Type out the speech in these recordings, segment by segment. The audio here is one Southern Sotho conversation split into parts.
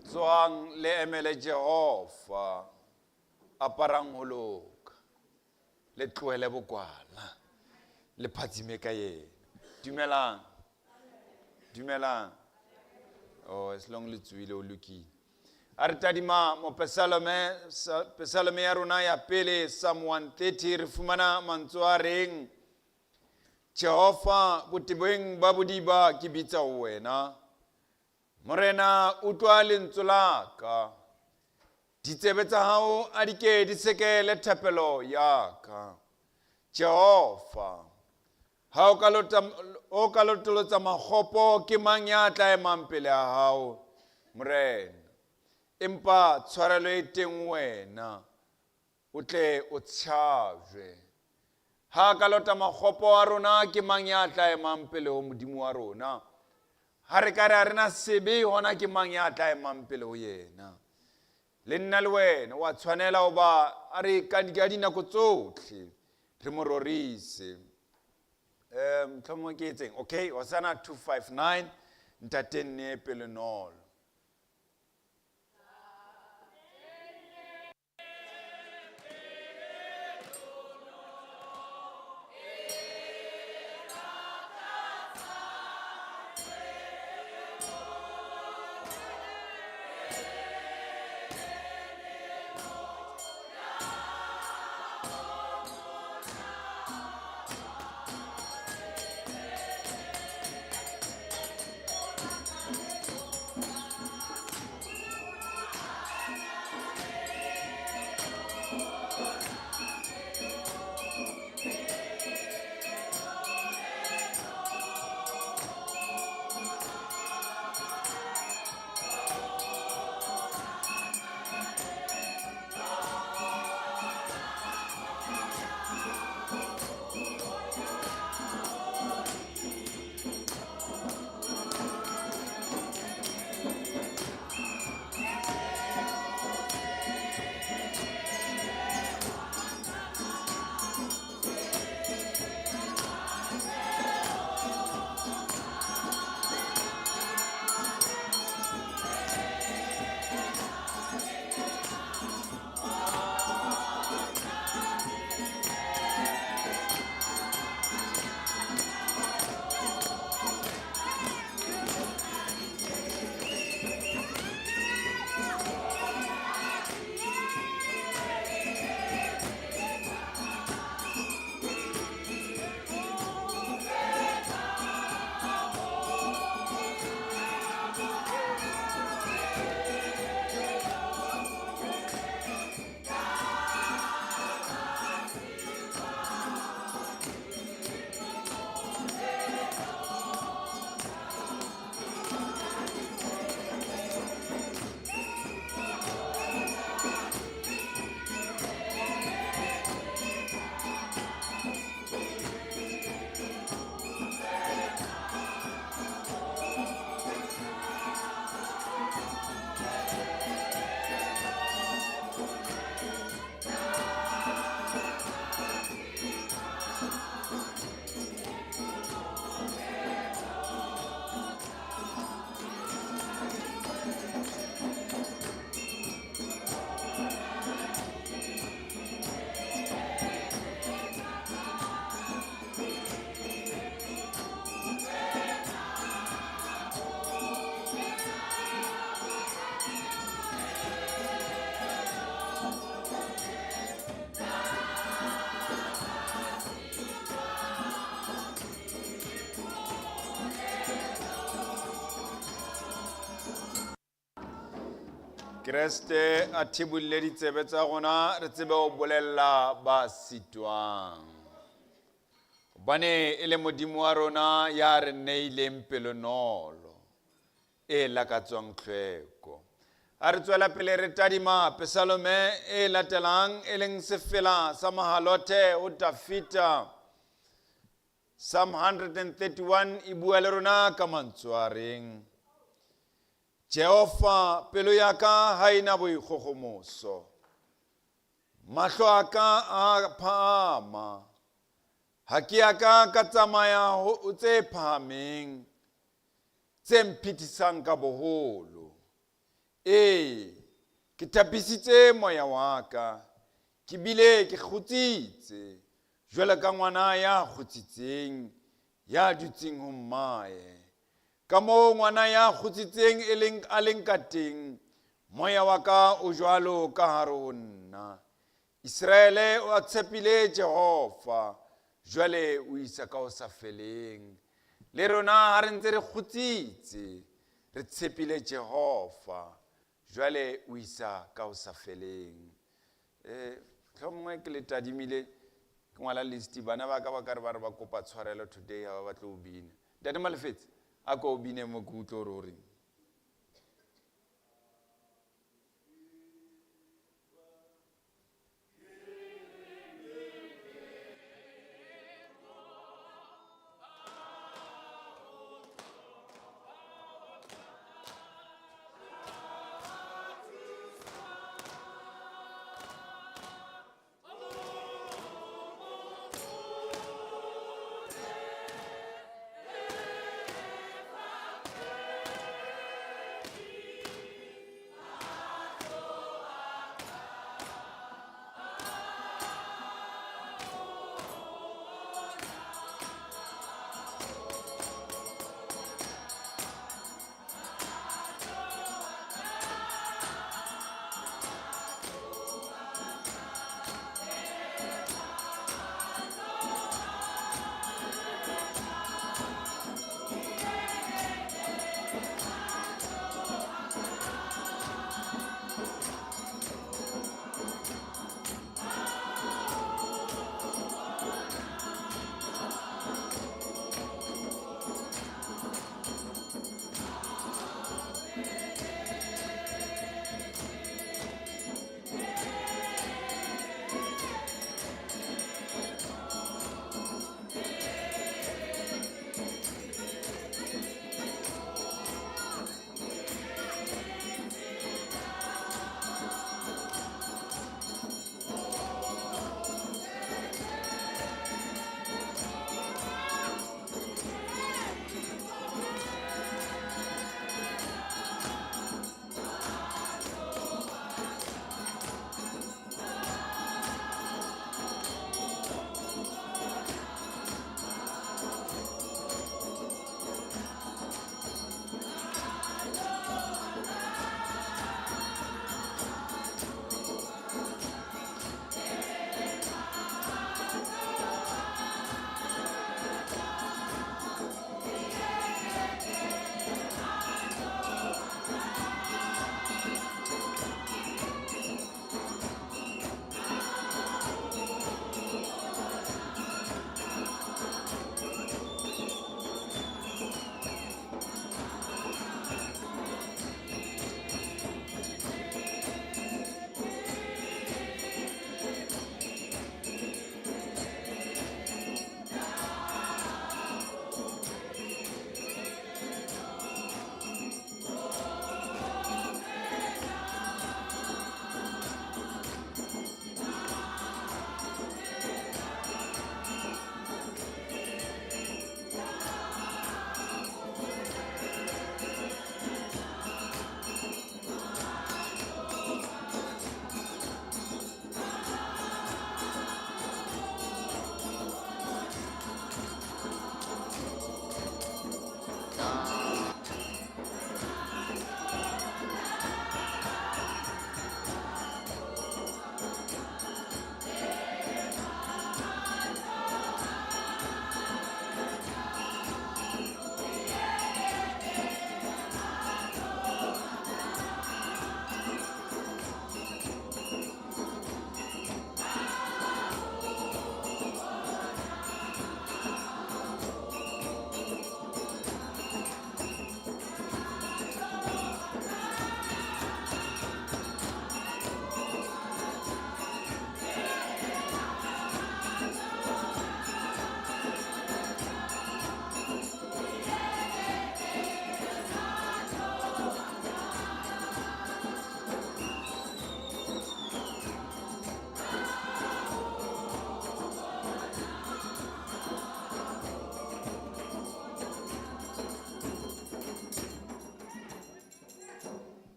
Tsohang le emele Jehova, aparang ho loka, le tlohele bokwala, le phatsime ka yena. Dumelang. Dumelang. Oh, as long le tsohile o lokile. A re tadima mopesalome, pesalome ya rona ya pele, Psalm 130, re fumana mantswe a reng, Jehova, botebong ba bodiba ke bitsa ho wena. Morena, utlwa lentswe la ka. Ditsebe tsa hao a di ke di sekele thapelo ya ka. Jehova, ha o ka lota, o ka lotolotsa makgopo, ke mang ya tla emang pele a hao, Morena? Empa tshwarelo e teng wena, o tle o tshabjwe. Ha a ka lota makgopo a rona, ke mang ya tla emang pele ho Modimo wa rona? Ha re ka re ha re na sebe, hona ke mang ya tla emang pele ho yena? Le nna le wena wa tshwanela hoba a re ka dinako tsotlhe re mo rorise. Um mohlomongwe ke etseng? Okay, Hosanna 259, Ntate nneye pelonolo. Kreste a thibolle ditsebe tsa rona re tsebe ho bolella ba sitwang. Hobane e le Modimo wa rona ya re neileng pelonolo e lakatswang tlhweko. A re tswela pele re tadima pesalome e latelang e leng sefela sa Mahalothe ho Dafita. Psalm 131 e bua le rona ka mantswe a reng, Jehova, pelo ya ka ha e na boikgogomoso, mahlo a ka a phahama, ha ke ya ka ka tsamaya ho tse phahameng, tse mphetisang ka boholo. Ee, ke thapisitse moya wa ka, ke bile ke kgutsitse jwalo ka ngwana ya kgutsitseng ya dutseng ho mmae. Ka moo ngwana ya kgutsitseng e leng a leng ka teng, moya wa ka o jwalo ka hare ho nna. Iseraele o a tshepile Jehova, jwale o isa ka ho sa feleng. Le rona ha re ntse re kgutsitse, re tshepile Jehova, jwale o isa ka ho sa feleng. Eh, tlhomongwe ke le tadimile ke ngwala list bana ba ka ba ka re ba re ba kopa tshwarelo today ha ba batle ho bina. Ntate Malefetse, a ko o bine mo ke utlwe hore o reng.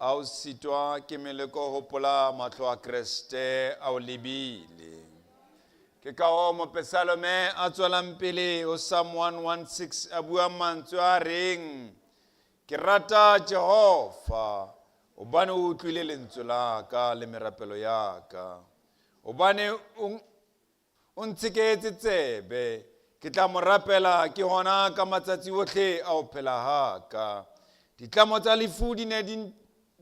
A o sitwa ke meleko hopola mahlo a Kreste a o lebile. Ke ka hoo mopesalome a tswelang pele ho Psalm 116 a bua mantswe a reng, Ke rata Jehova, hobane o utlwile lentswe la ka le merapelo ya ka. Hobane o o ntsheketse tsebe, ke tla mo rapela ke hona ka matsatsi ohle a ho phela ha ka. Ditlamo tsa lefu di ne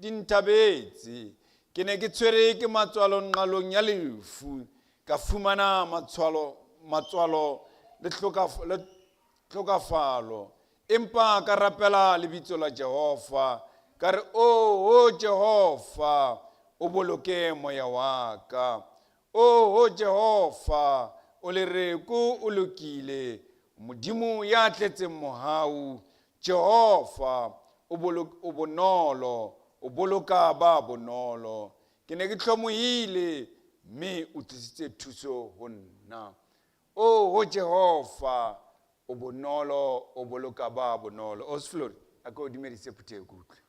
di nthabetse, ke ne ke tshwere ke matswalo nqalong ya lefu, ka fumana matshwalo, matswalo le le tlhokafalo. Empa ka rapela lebitso la Jehova, ka re, Oho Jehova, o boloke moya wa ka. Oho Jehova, o lereko, o lokile, Modimo ya tletseng mohau. Jehova, o o bonolo, o boloka ba bonolo. Ke ne ke hlomohile, mme o tlisitse thuso ho nna. Oho Jehova, o bonolo, o boloka ba bonolo. Osflori, a ko o dumedise phutheho ke utlwe.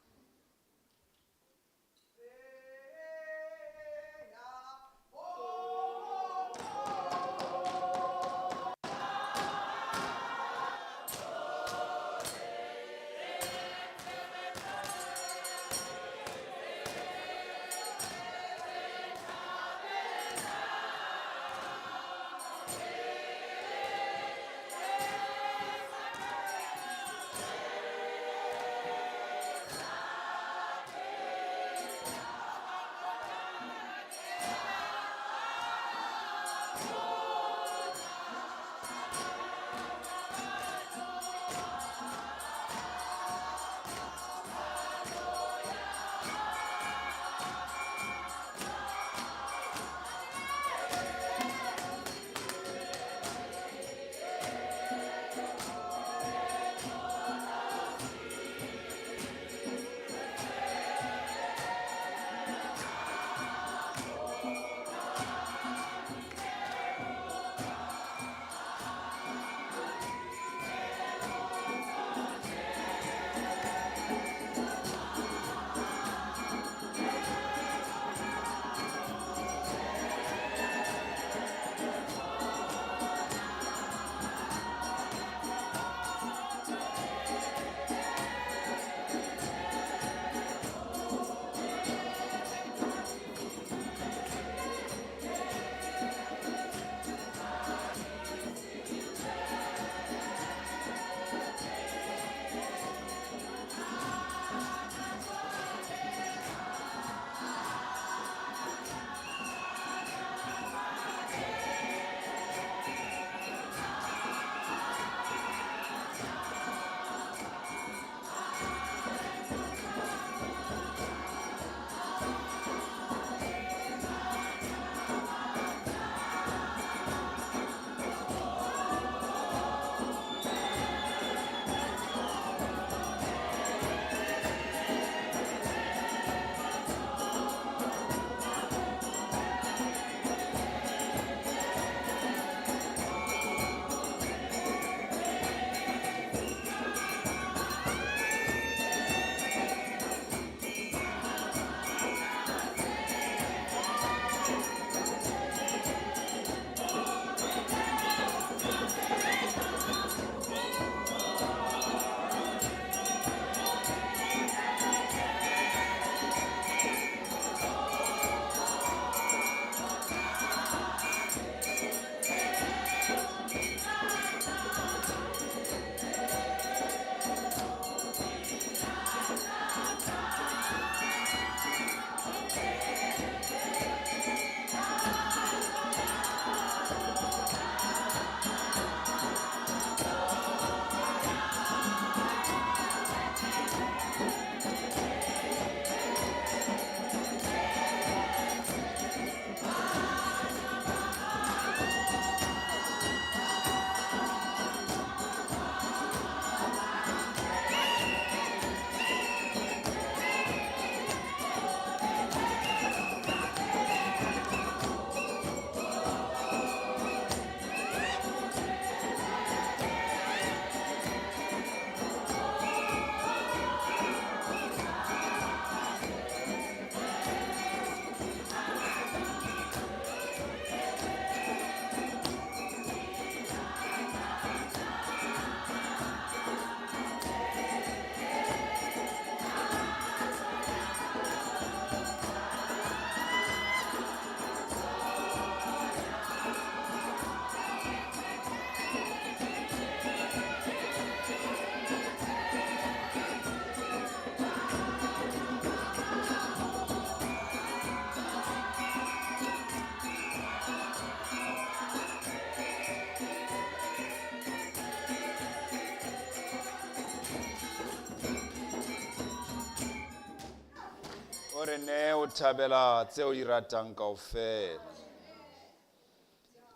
O re nee ho thabela tseo o di ratang kaofela.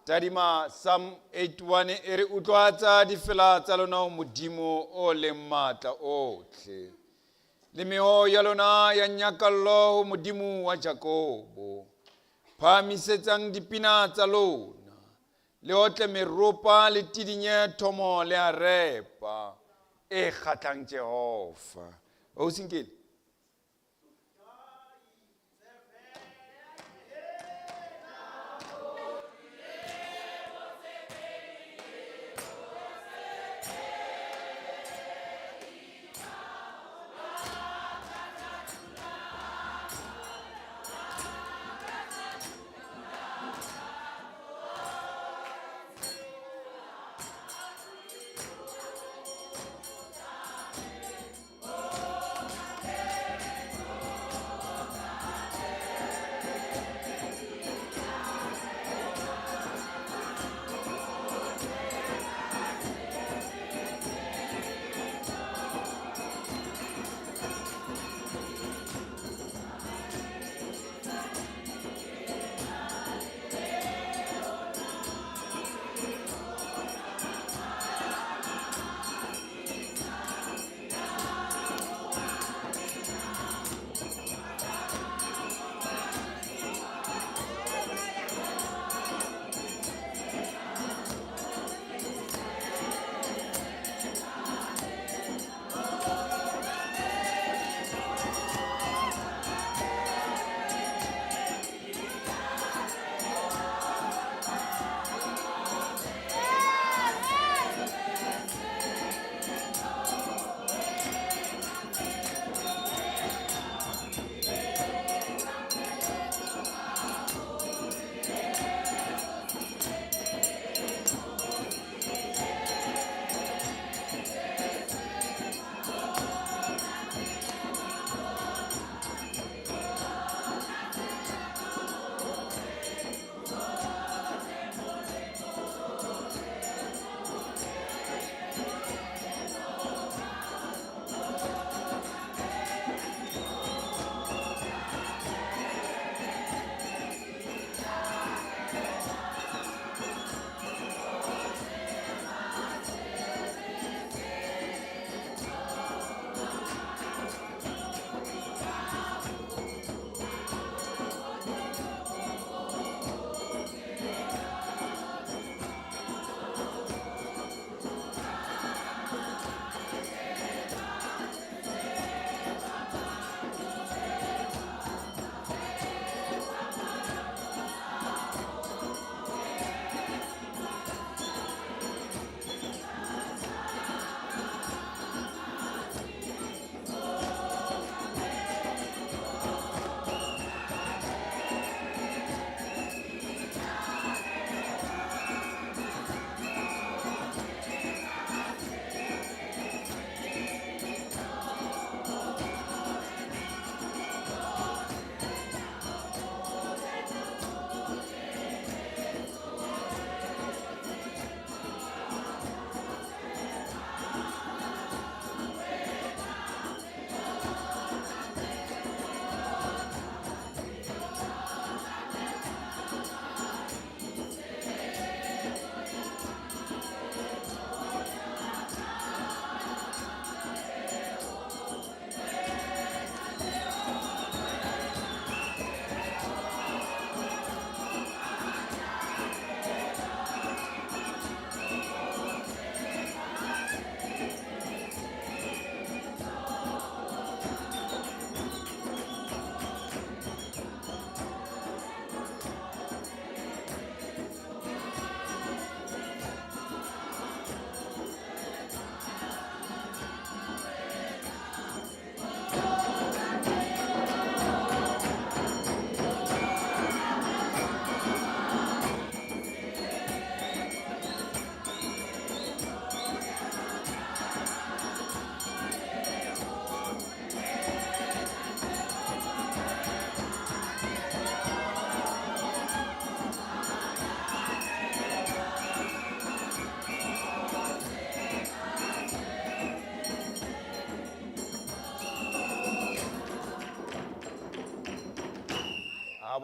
Tadima Psalm 81 e re utlwatsa difela tsa lona ho Modimo o leng matla otlhe. Le meho ya lona ya nyakallo ho Modimo wa Jakobo. Phahamisetsang dipina tsa lona. Le otle meropa le tidinye thomo le arepa e kgatlang Jehova. O sinkele.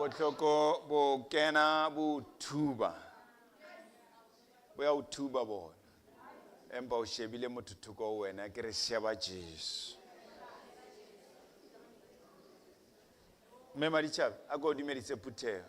Bohloko bo kena bo thuba. Bo ya o thuba bona. Empa o shebile motho thoko ho wena ke re sheba Jesu. Mme Maditjhaba, a ko dumedise phutheho.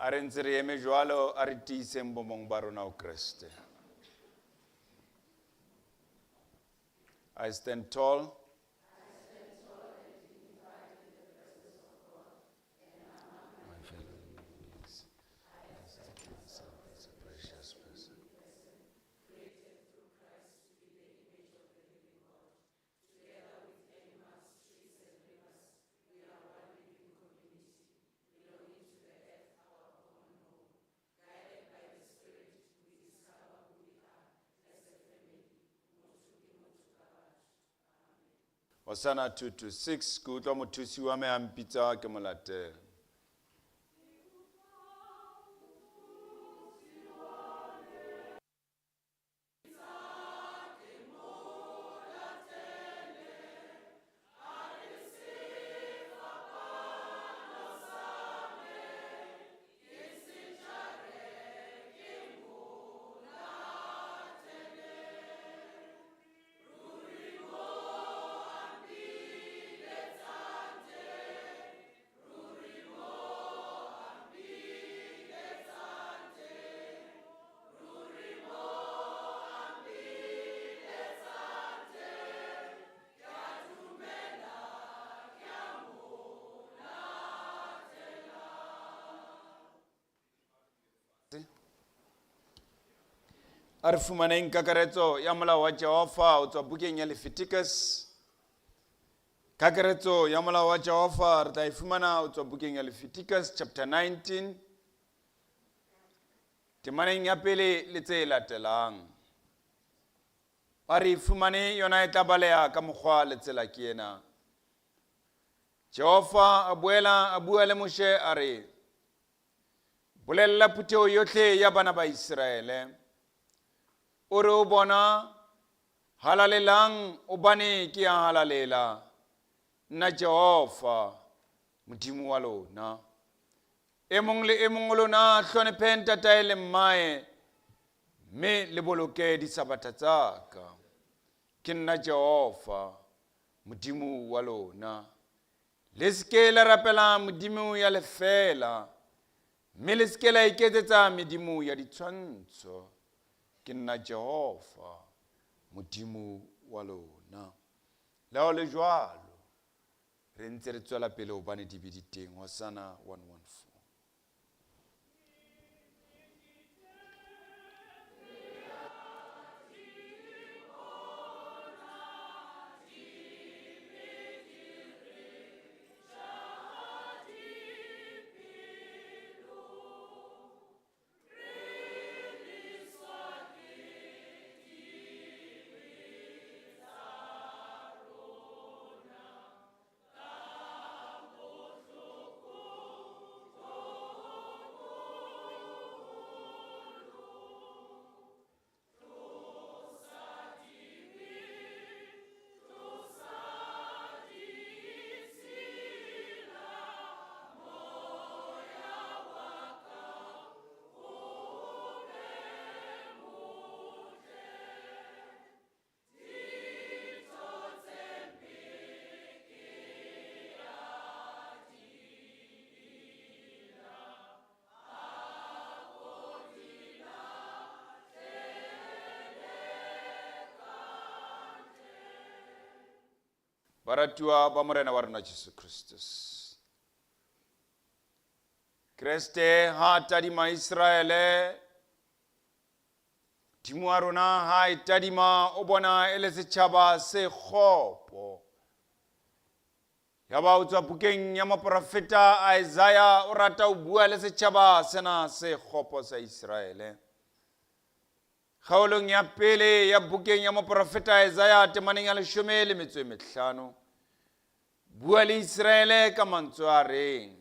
A re ntse re eme jwalo, a re tiiseng bomong ba rona ho Kreste. I stand tall. My fellow beings, I see myself as a precious person. Hosanna 226 ke utlwa mothusi wa me a mpitsa ke mo latela. A re fumaneng kakaretso ya molao wa Jehova o tswa bukeng ya Leviticus. Kakaretso ya molao wa Jehova re tla e fumana o tswa bukeng ya Leviticus chapter 19 temaneng ya pele le tse latelang. Ba re e fumane yona e tla baleha ka mokgwa le tsela ke ena. Jehova a boela a bua le Moshe a re, Bolella phutheho yohle ya bana ba Iseraele, o re ho bona, Halalelang, hobane ke a halalela, nna Jehova, Modimo wa lona. E mong le e mong o lona a hlonephe ntatae le mmae, mme le boloke disabatha tsa ka. Ke nna Jehova, Modimo wa lona. Le se ke la rapela modimo ya lefeela, mme le se ke la iketsetsa medimo ya ditshwantsho. Ke nna Jehova, Modimo wa lona. Le ha ho le jwalo, re ntse re tswela pele hobane dibe di teng. Hosanna 114. Baratuwa ba Morena wa rona Jesu Kristus. Kreste ha a tadima Iseraele, Modimo wa rona ha a e tadima o bona e le setjhaba se kgopo. Yaba o tswa bukeng ya moporofeta Isaiah o rata ho bua le setjhaba sena se kgopo sa Iseraele. Kgaolong ya pele ya bukeng ya moporofeta Isaiah temaneng ya leshome le metso e mehlano, bua le Iseraele ka mantswe a reng,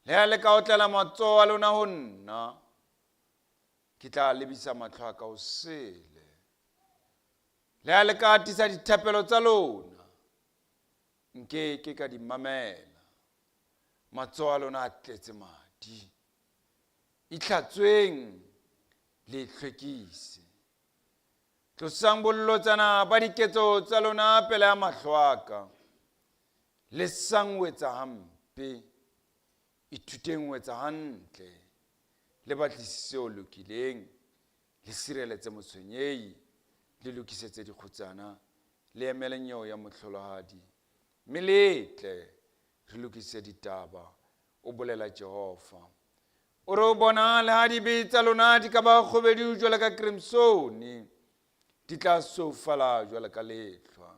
Le ha le ka otlela matsoho a lona ho nna, ke tla lebisa mahlo a ka ho sele. Le ha le ka atisa dithapelo tsa lona, nke ke ka di mamela. Matsoho a lona a tletse madi. Itlhatsweng le itlhwekise. Tlosang bollotsana ba diketso tsa lona pele a mahlo a ka. Lesang ho etsa hampe, ithuteng ho etsa hantle, le batlisise o lokileng, le sireletse motshwenyehi, le lokisetse dikgutsana, le emele nyewe ya mohlolohadi, mme le tle re lokise ditaba, o bolela Jehova. O re o bona le ha dibe tsa lona di ka ba kgobedu jwalo ka krimsone, di tla soufala jwalo ka lehlwa.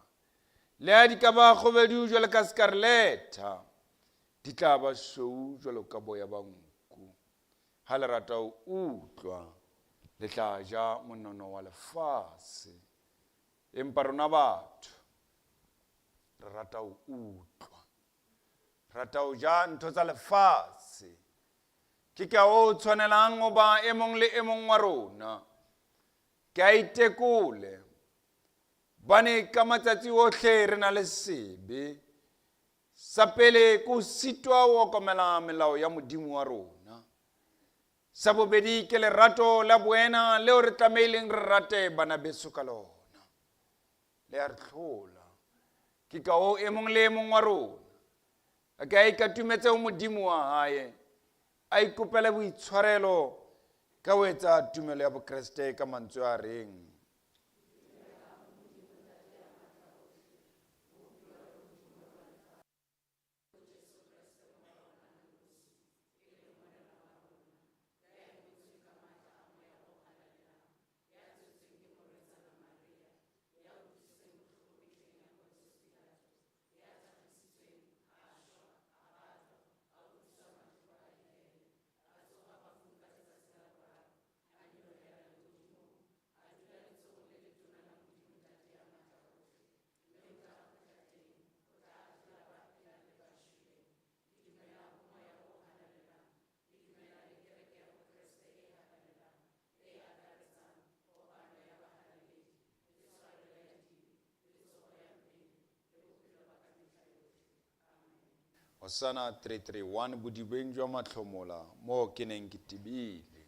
Le ha di ka ba kgobedu jwalo ka skarleta, di tla ba sweu jwalo ka boya ba nku. Ha le rata ho utlwa, le tla ja monono wa lefatshe. Empa rona batho, Re rata ho utlwa. Rata ho ja ntho tsa lefatshe. Ke ka o tshwanelang ho ba e mong le e mong wa rona. Ke a itekole. Bane ka matsatsi ohle re na le sebe. Sa pele ke ho sitwa ho okomela melao ya Modimo wa rona. Sa bobedi ke lerato la boena leo re tlamehileng re rate bana beso ka lona. Le a re hlola. Ke ka hoo e mong le e mong wa rona a ke a ikatumetse ho Modimo wa hae, a ikopele boitshwarelo ka ho etsa tumelo ya Bokreste ka mantswe a reng. Hosana 331 bodibeng jwa matlhomola mo ke neng ke tebile.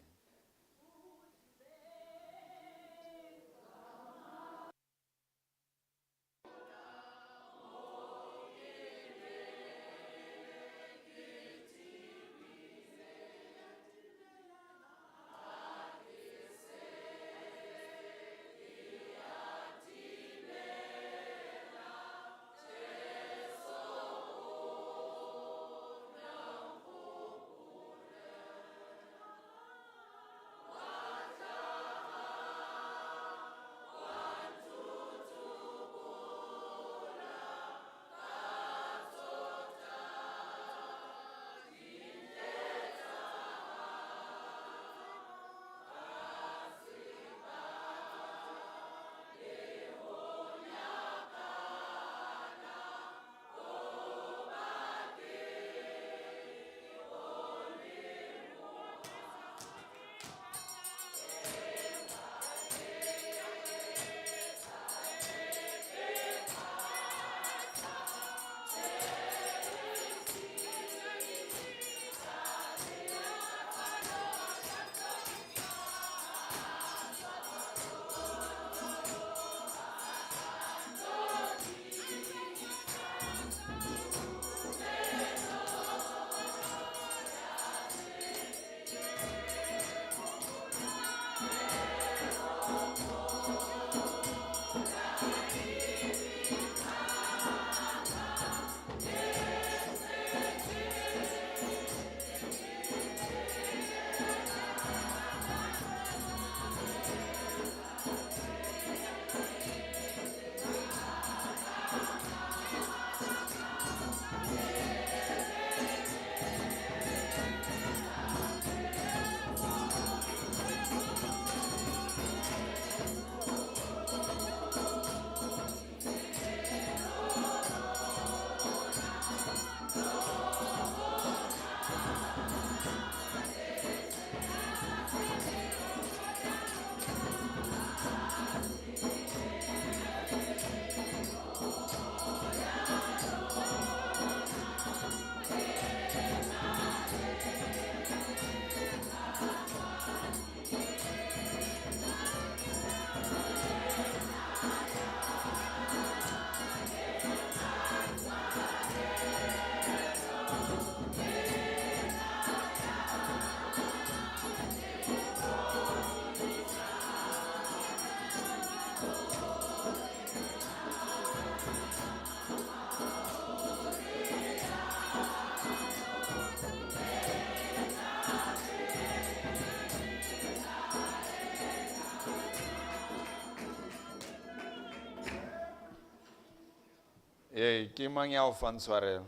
Ee, ke mang ya o fang tshwarelo?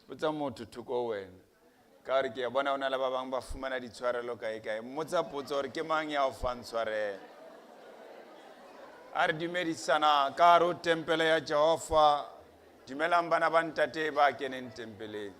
Botsa motho thoko ho wena. Ka gore ke a bona o na le ba bangwe ba fumana ditshwarelo kae kae. Mmotsa potso gore ke mang ya o fang tshwarelo. A re dumedisana ka hare ho tempele ya Jehova. Dumelang bana ba ntate ba keneng tempeleng.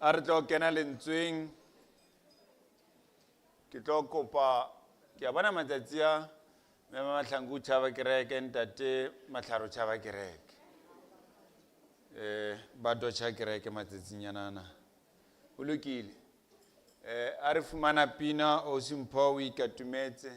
A re tlo kena lentsweng. Ke tlo kopa ke a bona matsatsi a mme Mahlangu tšhaba kereke ntate Matlharo tšhaba kereke. Ba dotšha kereke matsatsing ana. Ho lokile. A re fumana pina o Simpho o ikatumetse.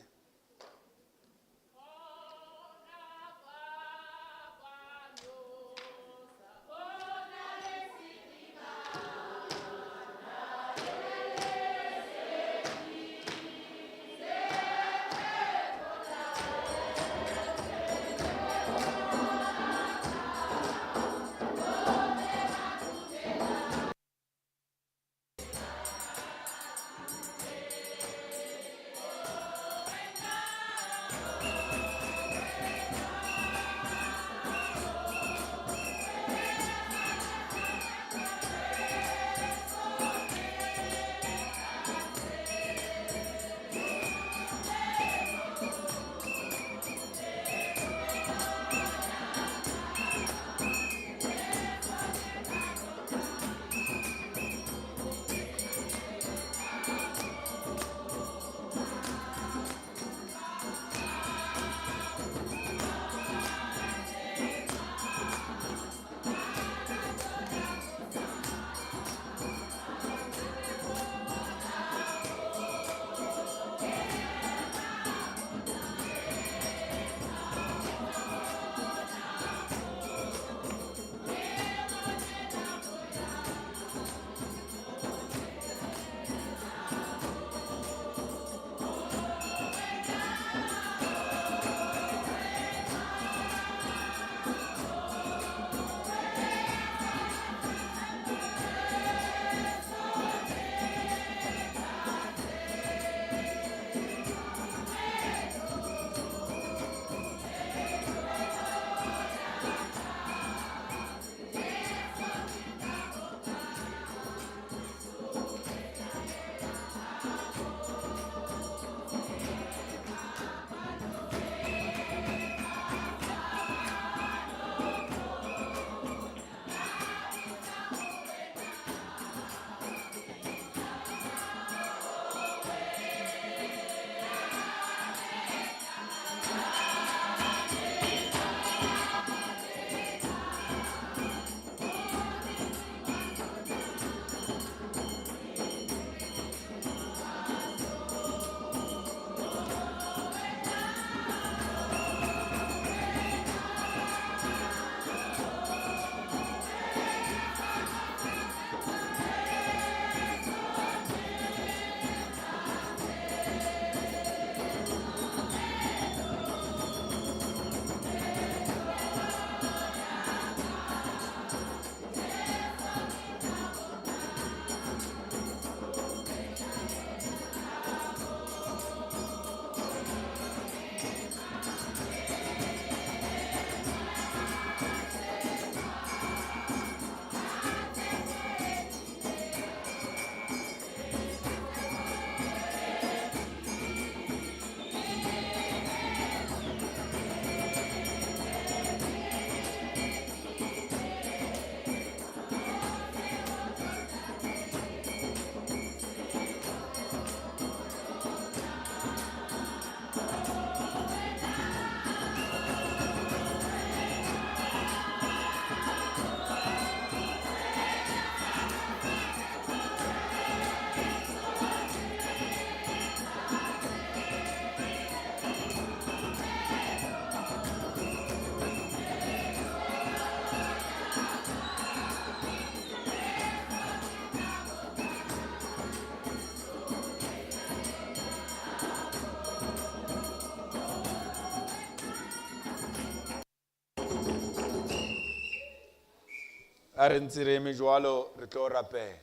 A re ntse re eme jwalo re tlo rapela.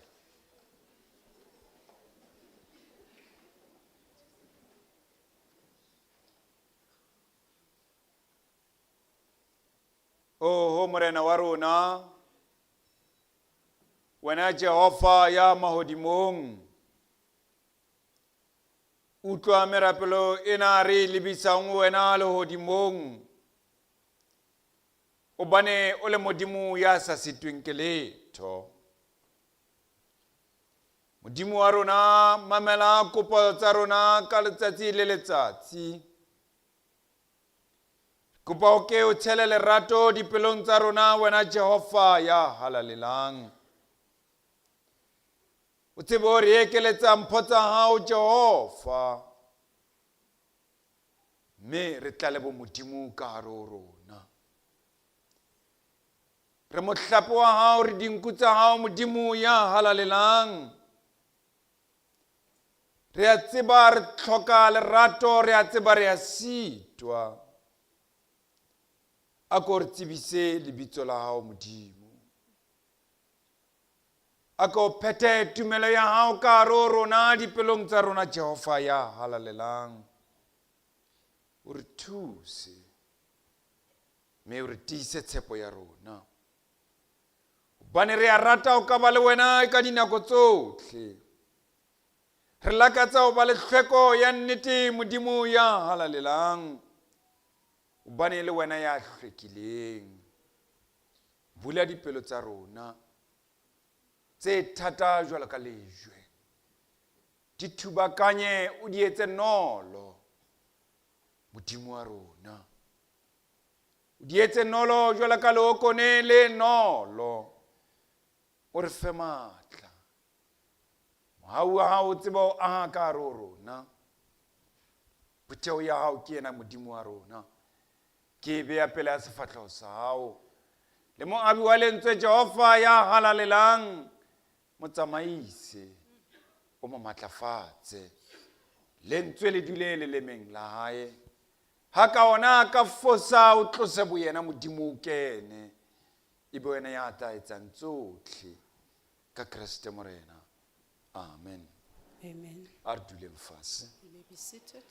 Oho Morena wa rona, wena Jehova ya mahodimong, utlwa merapelo ena re e lebisang ho wena lehodimong, hobane o le Modimo ya sa sitweng ke letho. Modimo wa rona mamela kopo tsa rona ka letsatsi le letsatsi. Kopa o ke o tshele lerato dipelong tsa rona wena Jehova ya halalelang. O tsebe o re ekeletsa mpho tsa hao Jehova. Mme re tlale bo Modimo ka hare ho rona. Re mohlape wa hao, re dinku tsa hao Modimo ya halalelang. Re a tseba re tlhoka lerato, re a tseba re a sitwa. A ko re tsebise lebitso la hao Modimo. A ko phethe tumelo ya hao ka hare ho rona dipelong tsa rona Jehova ya halalelang. O re thuse mme o re tiise tshepo ya rona. Hobane re a rata ho ka ba le wena ka dinako tsohle. Re lakatsa ho ba le hlweko ya nnete Modimo ya halalelang. Hobane le wena ya hlwekileng. Bula dipelo tsa rona tse thata jwalo ka lejwe. Di thubakanye o di etse nolo. Modimo wa rona. O di etse nolo jwalo ka leokone le nolo. O re fe matla. Mohau wa hao o tseba ho aha ka hare ho rona. Phutheho ya hao ke yena Modimo wa rona. Ke e beya pele ya sefahleho sa hao. Le moabi wa lentswe Jehova ya halalelang, mo tsamaise, o mo matlafatse. Lentswe le dule lelemeng la hae. Ha ka ona a ka fosa, o tlose boyena Modimo o kene. E be wena ya tla etsang tsohle ka Kreste Morena. Amen. Amen. A re duleng fatshe. You may be seated.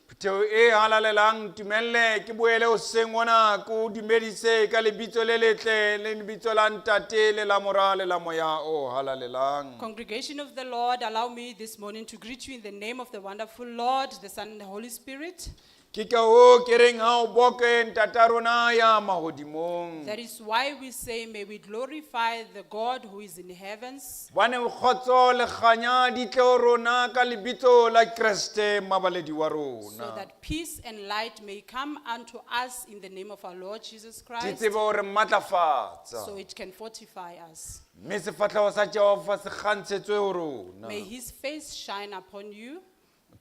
Phutheho e halalelang tumelle ke boele hoseng ona ke o dumedise ka lebitso le letle le lebitso la Ntate le la Mora le la Moya o halalelang. Congregation of the Lord, allow me this morning to greet you in the name of the wonderful Lord, the Son, and the Holy Spirit. Ke ka hoo ke reng ha o boke ntata rona ya mahodimong. That is why we say, may we glorify the God who is in heavens, Bane kgotso le kganya di tle ho rona ka lebitso la Kreste mabaledi wa so rona. that peace and light may come unto us in the name of our Lord Jesus Di Christ, tsebe hore matlafatsa. so it can fortify us. Mme sefahleho sa Jehova se kgantshetswe ho rona. May his face shine upon you.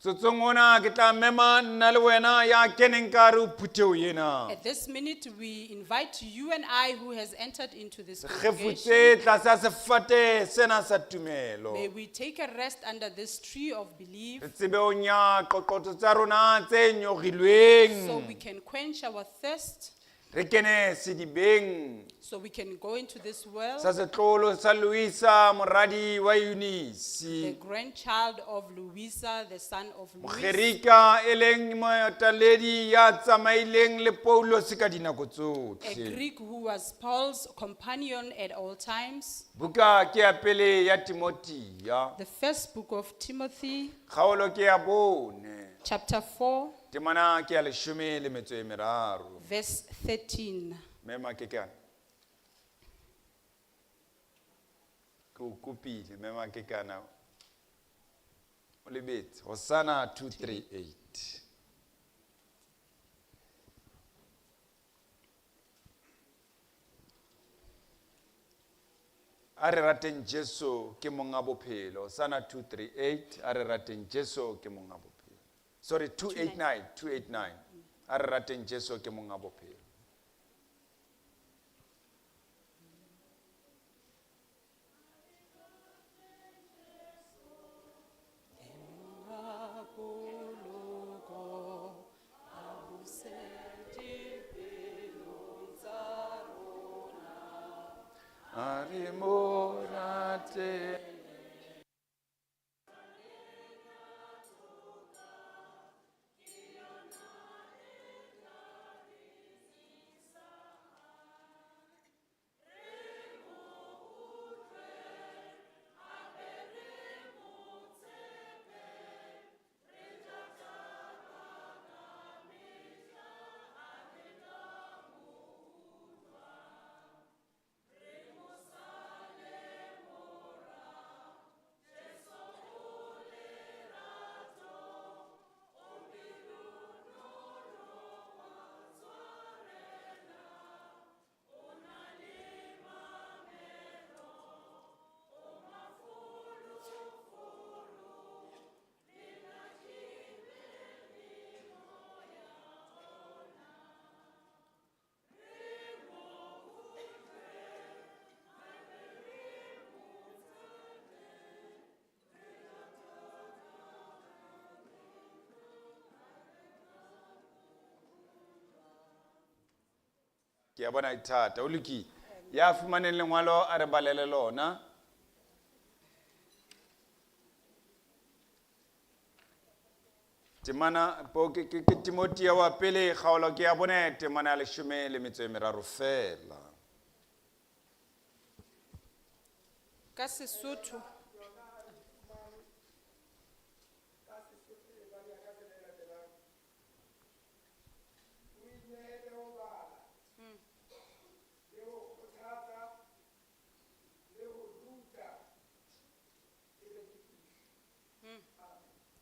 Tsotsong ona ke tla mema nna le wena ya keneng ka hare ho phutheho ena. At this minute, we invite you and I who has entered into this congregation. Kgefutse tlasa sefate sena sa tumelo. May we take a rest under this tree of belief Re tsebe ho nya qoqotho tsa rona tse so nyorilweng. we can quench our thirst, Re kene sedibeng so we can go into this world, sa setlolo sa Luisa moradi wa the Eunice. grandchild of Louisa, the son of Louis, Mogerika e leng motaledi ya tsamaileng le Paulos ka dinako a tsohle. Greek who was Paul's companion at all times. Buka ke ya pele ya Timothea. The first book of Timothy, Kgaolo ke ya bone. chapter 4, Temana ke ya leshome le metso e meraro. verse 13. Mema ke kana. Ke o kopile mema ke kana. O lebetse Hosana 238. A re rateng Jesu ke monga bophelo. Hosana 238 a re rateng Jesu ke monga bophelo. Sorry 289 289. A re rateng Jesu ke monga bophelo. A re mo rateng. Ke a bona e thata, o lokile. Ya fumaneng lengwalo a re balele lona. Temana po ke Timothea wa pele kgaolo ke ya bone temana ya 13 fela. Ka Sesotho.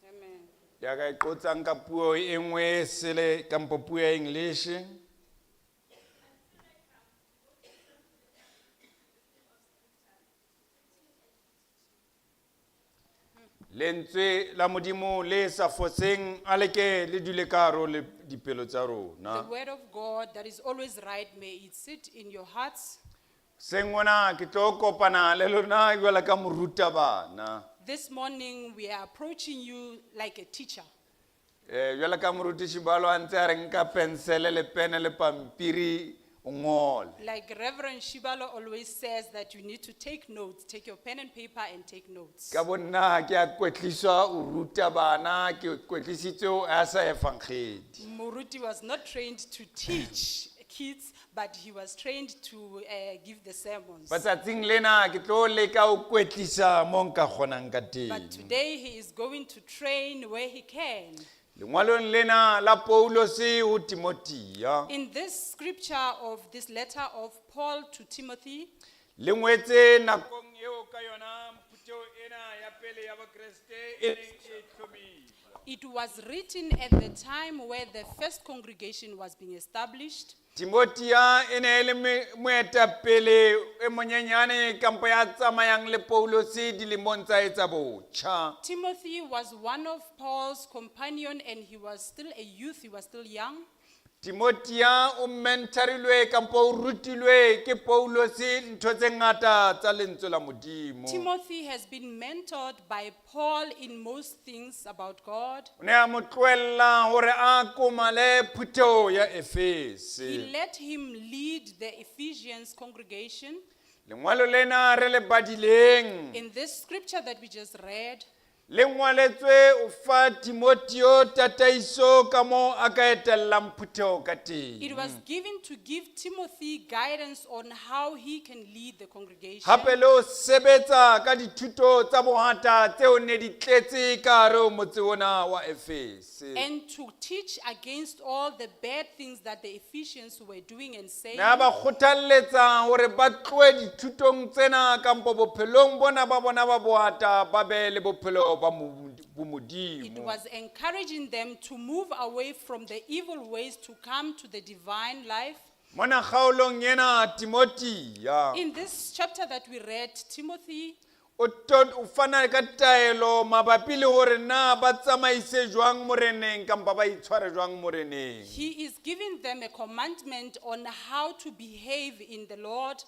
Amen. Ya ka e qotsang ka puo e nngwe sele kampo puo ya English. Lentswe la Modimo le sa foseng a le ke le dule ka hare ho le dipelo tsa rona. The word of God that is always right, may it sit in your hearts. Seng ona ke tlo kopana le lona jwalo ka morutabana. This morning we are approaching you like a teacher. Jwalo ka morutiši Balo a ntse a re nka pensele le pene le pampiri o ngole. Like Reverend Shibalo always says that you need to take notes, take your pen and paper and take notes. Ka bo nna ke a kwetliswa o ruta bana, ke kwetlisitswe ho asa efankgedi. Moruti was not trained to teach kids, but he was trained to give the sermons. Batsatsing lena ke tlo leka ho kwetlisa mo nka kgonang ka But teng. today he is going to train where he can. Lengwalong lena la Paulus ho Timothea, In this scripture of this letter of Paul to Timothy, le ngwetse nakong eo ka yona phutheho ena ya pele ya Bokreste e neng e hlomilwe. it was written at the time where the first congregation was being established. Timothea e ne e le moetapele e monyenyane kampo ya tsamayang le Paulus dilemong tsa hae tsa botjha. Timothy was one of Paul's companion and he was still a youth, he was still young. Timothea o mentorilwe kampo o rutilwe ke Paulus ntho tse ngata tsa lentswe la Modimo. Timothy has been mentored by Paul in most things about God. O ne a mo tlohella hore a komale phutheho ya He Efese. let him lead the Ephesians congregation. Lengwalo lena re le badileng In this scripture that we just read, le ngwaletswe o fa Timotheo tataiso ka moo a ka etellang phutheho ka teng. it was given to give Timothy guidance on how he can lead the congregation. Hape le ho sebetsa ka dithuto tsa bohata tseo ne di tletse ka hare ho motse ona wa Efese. And to teach against all the bad things that the Ephesians were doing and saying. Ne a ba kgothalletsa hore ba tlohe dithutong tsena kampo bophelong bona ba bona ba bohata ba be le bophelo ba It bomodimo. was encouraging them to move away from the evil ways to come to the divine life. Mona kgaolong ena Timothea In this chapter that we read, Timothy o o fana ka taelo mabapi le hore na ba tsamaise jwang moreneng kampa ba itshware jwang moreneng. He is giving them a commandment on how to behave in the Lord.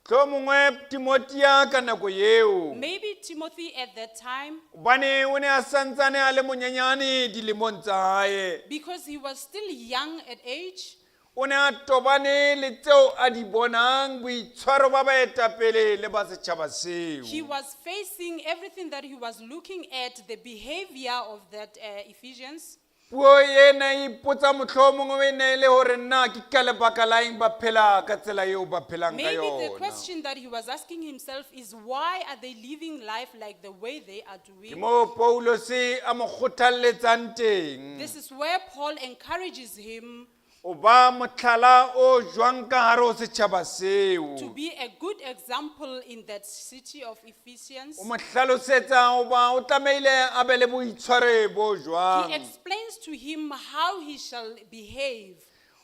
Tlo mongwe Timothea ka nako eo Maybe Timothy at that time, hobane o ne a santsane a le monyenyane dilemong tsa hae, because he was still young at age, o ne a tobane le tseo a di bonang boitshwaro ba baetapele le ba setjhaba he seo. was facing everything that he was looking at, the behavior of that Ephesians. Puo ena e ipotsa mohlomongwe e ne e le hore na ke ka lebaka la eng ba phela ka tsela eo ba phelang ka Maybe the yona. question that he was asking himself is, why are they living life like the way they are Ke doing? moo Paulus a mo kgothalletsang teng. This is where Paul encourages him O ba mohlala o jwang ka hare ho setjhaba seo. to be a good example in that city of Ephesians. O mo hlalosetsa hoba o tlamehile a be le boitshwaro bo He jwang. explains to him how he shall behave.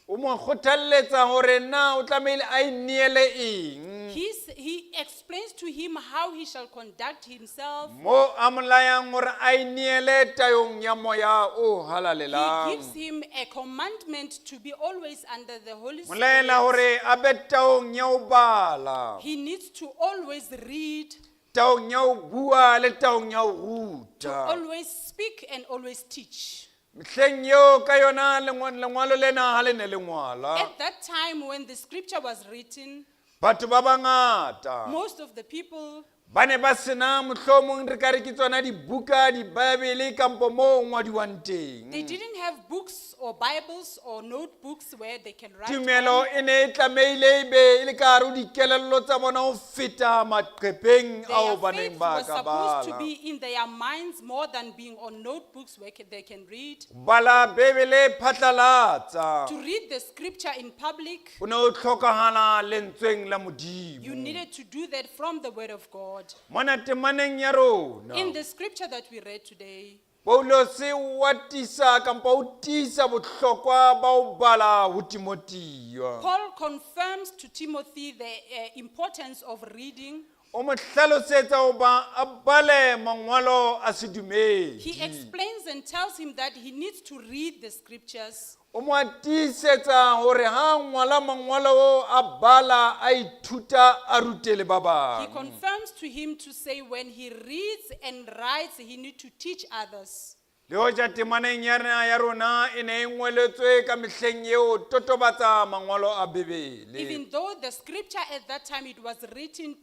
O mo kgothalletsa hore na o tlamehile a ineele eng. He explains to him how he shall conduct himself. Mo a mo layang hore a ineele tayong ya moya o He halalelang. gives him a commandment to be always under the Holy Mo laela Spirit. hore a be taong ya ho bala, He needs to always read, taong ya ho bua le taong ya ho ruta. always speak, and always teach. Mehleng eo ka yona lengwalo lena ha le ne le ngwala, At that time when the scripture was written, batho ba bangata most of the people ba ne ba sena mohlomong re ka re ke tsona dibuka dibaebele kampo mo o ngwadiwang teng. They didn't have books or Bibles or notebooks where they can write Tumelo on. e ne e tlamehile e be e le ka hare ho dikelello tsa bona ho feta maqepheng ao Their ba neng faith ba was ka supposed to bala. be in their minds more than being on notebooks where they can read. Bala Bebele phatlalatsa. To read the scripture in public, O ne o hlokahala lentsweng la you Modimo. needed to do that from the Word of God. Mona temaneng ya rona, In the scripture that we read today, Paulus wa tiisa kampa o tiisa bohlokwa ba ho bala ho Timothea. Paul confirms to Timothy the importance of reading. O mo hlalosetsa hoba a bale mangwalo a He sedumedi. explains and tells him that he needs to read the scriptures. O mo tiisetsa hore ha a ngwala mangwalo oo a bala a ithuta a rute le ba He bang. confirms to him to say when he reads and writes, he needs to teach others. Le hoja temaneng ya rena ya rona e ne e ngweletswe ka mehleng eo totobatsa mangwalo a Bibele. Even though the scripture at that time it was written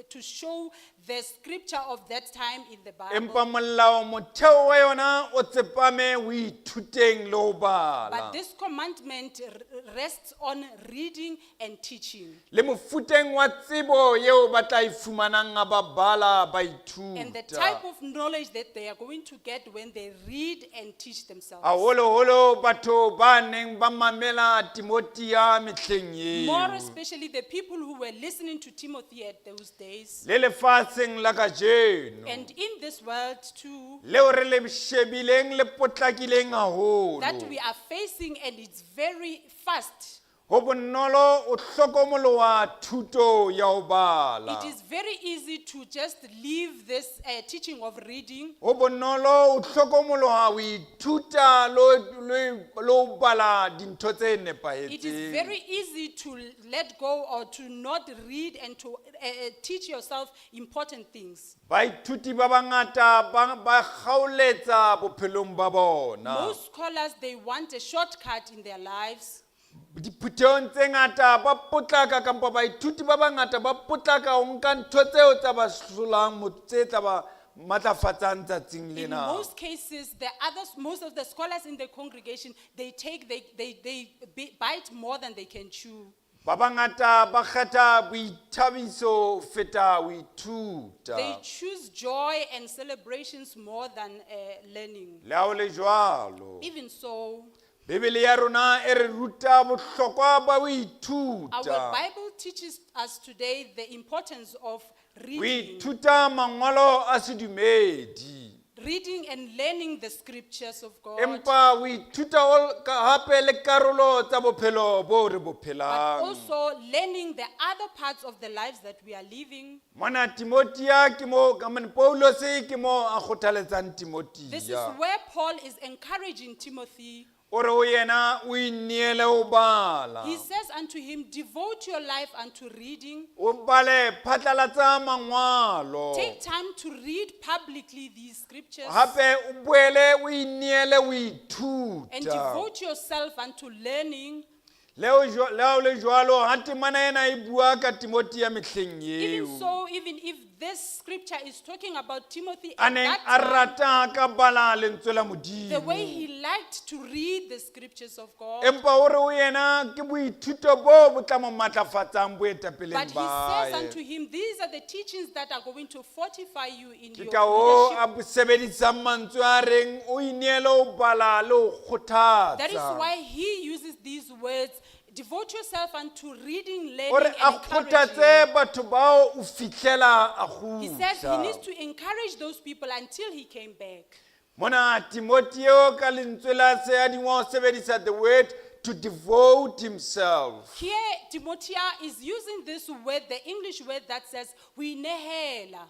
to show the scripture of that time in the Bible. Empa molao motheo wa yona o tsepame ho ithuteng le ho bala. But this commandment rests on reading and teaching. Le mofuteng wa tsebo eo ba tla e fumanang ha ba bala ba And the ithuta. type of knowledge that they are going to get when they read and teach themselves. Haholoholo batho ba neng ba mamela Timothea mehleng More eo. especially the people who were listening to Timothy at those days. Le lefatsheng la kajeno. And in this world too, Leo re le shebileng le potlakileng haholo. that we are facing, and it's very fast. Ho bonolo o hlokomoloha thuto ya ho bala. It is very easy to just leave this teaching of reading. Ho bonolo o hlokomoloha ho ithuta le ho bala dintho tse It is nepahetseng. very easy to let go or to not read and to teach yourself important things. Baithuti ba bangata ba kgaoletsa bophelong ba bona. Most scholars, they want a shortcut in their lives. Diphuthehong tse ngata ba potlaka kampa baithuti ba bangata ba potlaka ho nka ntho tseo tsa ba hlolang tse tla ba matlafatsang tsatsing In lena. most cases, the others, most of the scholars in the congregation, they take, they bite more than they can chew. Ba bangata ba kgetha boithabiso ho feta ho ithuta. They choose joy and celebrations more than learning. Le ha ho le jwalo, Even so, Bibele ya rona e re ruta bohlokwa ba ho our ithuta. Bible teaches us today the importance of Ho reading, ithuta mangwalo a sedumedi. reading and learning the scriptures of God, Empa ho ithuta hape le karolo tsa bophelo bo re bo but phelang. also learning the other parts of the lives that we are living. Mona Timothea ke mo, I mean, Paulus ke mo a kgothaletsang This is Timothea. where Paul is encouraging Timothy. O re ho yena o ineele ho bala. He says unto him, Devote your life unto reading. O bale phatlalatsa mangwalo. Take time to read publicly these scriptures Hape o boele o ineele ho and ithuta. devote yourself unto learning. Le ha ho le jwalo, ha temana ena e bua ka Timothea mehleng Even eo. so, even if this scripture is talking about Timothy A at neng that a time, rata ka bala lentswe la the way Modimo. he liked to read the scriptures of God, Empa o re ho yena ke boithuto bo bo tla mo matlafatsang boetapeleng but he ba says hae. unto him, These are the teachings that are going to fortify you in Ke your ka hoo leadership. a sebedisang mantswe a reng o ineele ho bala le ho That is kgothatsa. why he uses these words, devote yourself unto reading, O learning, re a and encouraging. kgothatse batho bao o fihlela a He says he needs kgutla. to encourage those people until he came back. Mona Timotheo ka lentswe la seadingwa o sebedisa the word to devote himself. Here, Timothy is using this word, the English word that says, "Hoinehela."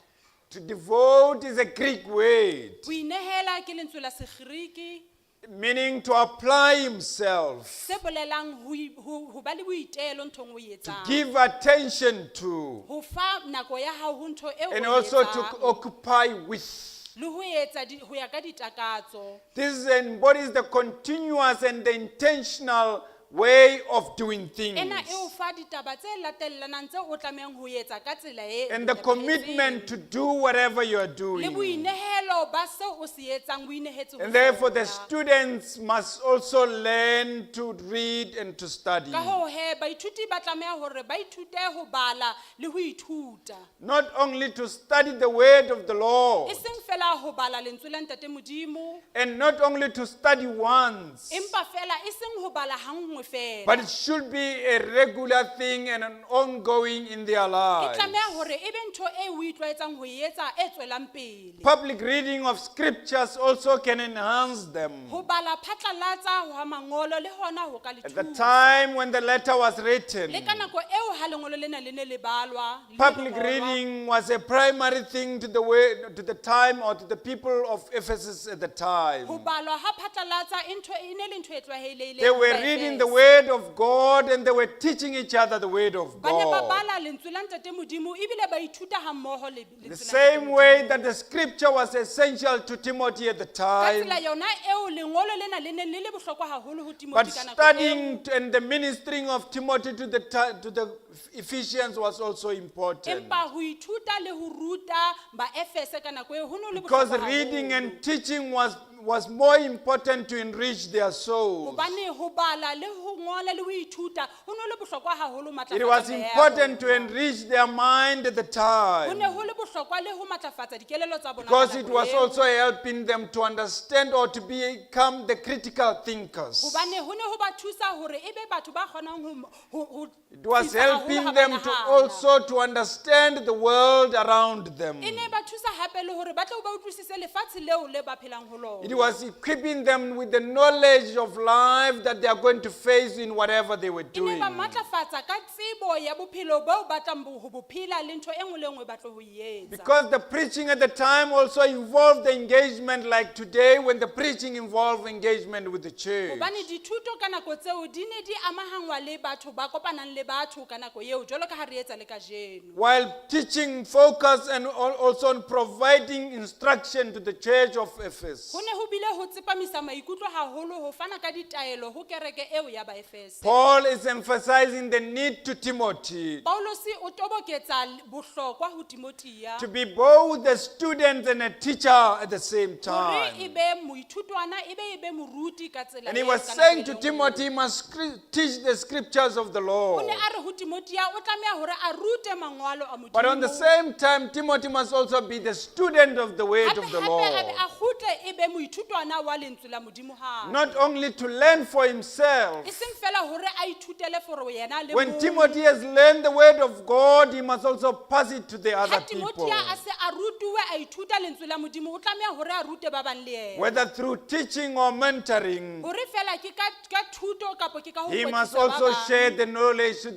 To devote is a Greek word Hoinehela ke lentswe la Segerike meaning to apply himself, se bolelang ho ba le boitelo nthong o e to etsang. give attention to, Ho fa nako ya hao ho ntho eo and o e also to etsang. occupy with. Le ho etsa ho ya ka ditakatso. This embodies the continuous and the intentional way of doing things. Ena e o fa ditaba tse latellanang tseo o tlamehang ho etsa ka tsela e And the nepahetseng. Commitment to do whatever you are Le doing. Boinehelo ba seo o se etsang o inehetse ho And therefore, the sona. Students must also learn to read and to study. Ka hoo he baithuti ba tlameha hore ba ithute ho bala le ho ithuta. Not only to study the word of the Lord, E seng fela ho bala lentswe la ntate Modimo, and not only to study once, empa fela e seng ho bala hanngwe fela. But it should be a regular thing and an ongoing in their E lives. tlameha hore e be ntho e o itlwaetsang ho e etsa e tswelang pele. Public reading of scriptures also can enhance them. Ho bala phatlalatsa ha mangolo le hona ho ka le At the thusa. Time when the letter was written, Le ka nako eo ha lengolo lena le ne le balwa, le ne le public ngolwa, reading was a primary thing to the way, to the time or to the people of Ephesus at the time. Ho balwa ha phatlalatsa e ntho e ne le ntho e tlwaelehileng They ho were reading the Baefese. Word of God and they were teaching each other the word of Ba ne ba God. bala lentswe la ntate Modimo ebile ba ithuta ha mmoho le The lentswe la Ntate same Modimo. Way that the scripture was essential to Timothy at the Ka time, tsela yona eo lengolo lena le neng le le bohlokwa haholo ho but Timothy ka nako eo. studying and the ministering of Timothy to the Ephesians was also important. Empa ho ithuta le ho ruta Baefese ka nako eo ho no le Because bohlokwa reading haholo. And teaching was more important to enrich their souls. Hobane ho bala le ho ngola le ho ithuta ho no le bohlokwa haholo It matlafatsa was meya ya important to bona. Enrich their mind at the Ho ne time. ho le bohlokwa le ho matlafatsa dikelello tsa bona ka Because it nako was eo. Also helping them to understand or to become the critical thinkers. Hobane ho ne ho ba thusa hore e be batho ba kgonang ho It was tsitsa haholo helping ha ba them to nahana. Also to understand the world around them. E ne ba thusa hape le hore ba tle ba utlwisise lefatshe leo le ba phelang ho lona. It was equipping them with the knowledge of life that they are going to face in whatever they were E ne doing. ba matlafatsa ka tsebo ya bophelo boo ba tlang ho bo phela le ntho e nngwe le e nngwe ba tlo ho e etsa. Because the preaching at the time also involved the engagement, like today when the preaching involved engagement with the church. Hobane dithuto ka nako tseo di ne di amahangwa le batho ba kopanang le batho ka nako eo jwalo ka ha re etsa le kajeno. While teaching focus and also on providing instruction to the church of Ephesus. Ho ne ho bile ho tsepamisa maikutlo haholo ho fana ka ditaelo ho kereke eo ya Baefese. Paul is emphasizing the need to Timothy Paulus o toboketsa bohlokwa ho Timothea to be both a student and a teacher at the same hore e time. be moithutwana e be moruti ka tsela And he eo was ka nako saying e to le nngwe. Timothy, he must teach the scriptures of the O Lord. ne a re ho Timothea o tlameha hore a rute mangwalo a But on the Modimo. Same time, Timothy must also be the student of the word Hape of the hape a Lord. be a kgutle e be moithutwana wa lentswe la Modimo hape. Not only to learn for himself. E seng fela hore a ithutele for yena le When mong. Timothy has learned the word of God, he must also pass it to the Ha other people. Timothea a se a rutuwe a ithuta lentswe la Modimo o tlameha hore a rute ba bang le yena. Whether through teaching or mentoring, Hore fela ke ka thuto kapa ke ka ho he must kwetlisa ba also bang. Share the knowledge to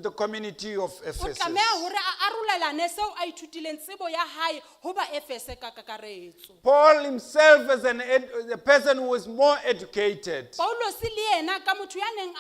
the community of O Ephesus. tlameha hore a arolelane seo a ithutileng tsebo ya hae ho Baefese ka kakaretso. Paul himself, as a person who was more educated, Paulus le yena ka motho ya neng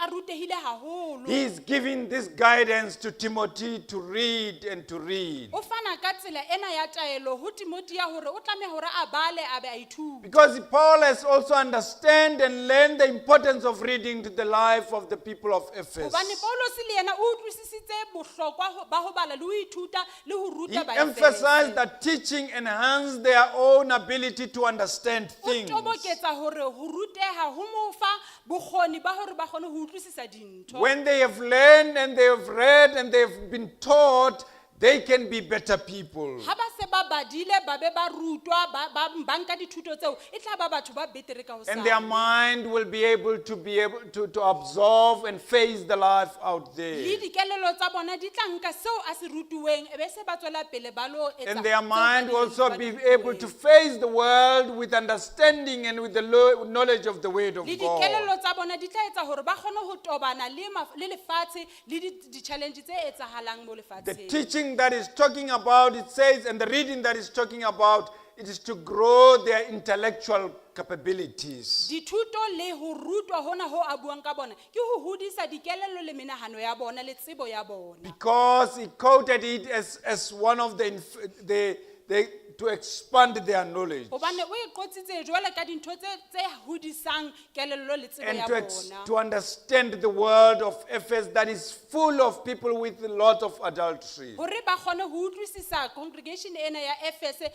a rutehile haholo. He is giving this guidance to Timothy to read and to read. O fana ka tsela ena ya taelo ho Timothea hore o tlameha hore a bale a be a ithute. Because Paul has also understand and learned the importance of reading to the life of the people of Ephesus. Hobane Paulus le yena o utlwisisitse bohlokwa ba ho bala le ho ithuta le ho He ruta Baefese. Emphasized that teaching enhanced their own ability to understand O things. toboketsa hore ho ruteha ho mo fa bokgoni ba hore ba kgone ho utlwisisa dintho. When they have learned and they have read and they have been taught, they can be better people. Ha ba se ba badile ba be ba rutwa ba nka dithuto tseo e tla ba batho ba betere ka And their hosane. Mind will be able to absorb and face the life out Le there. dikelello tsa bona di tla nka seo a se rutuweng e be se ba tswela pele ba lo etsa And their tseo ba mind di- also ba be di able to rutuweng. Face the world with understanding and with the knowledge of the word of Le God. dikelello tsa bona di tla etsa hore ba kgone ho tobana le lefatshe le di-challenge tse etsahalang mo The lefatsheng. Teaching that is talking about, it says, and the reading that is talking about, it is to grow their intellectual capabilities. Dithuto le ho rutwa hona ho a buang ka bona ke ho hodisa dikelello le menahano ya bona le tsebo ya bona. Because he quoted it as one of the, they to expand their knowledge Hobane o e qotsitse jwalo ka dintho tse hodisang kelello le tsebo and ya bona. to understand the world of Ephesus that is full of people with a lot of adultery. Hore ba kgone ho utlwisisa congregation ena ya Efese e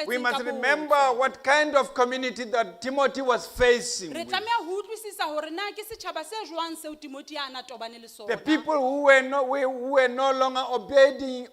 We tletseng must ka remember bootswa. what kind of community that Timothy was facing Re with. tlameha ho utlwisisa hore na ke setjhaba se jwang seo Timothy a na tobane le The sona. people who were no longer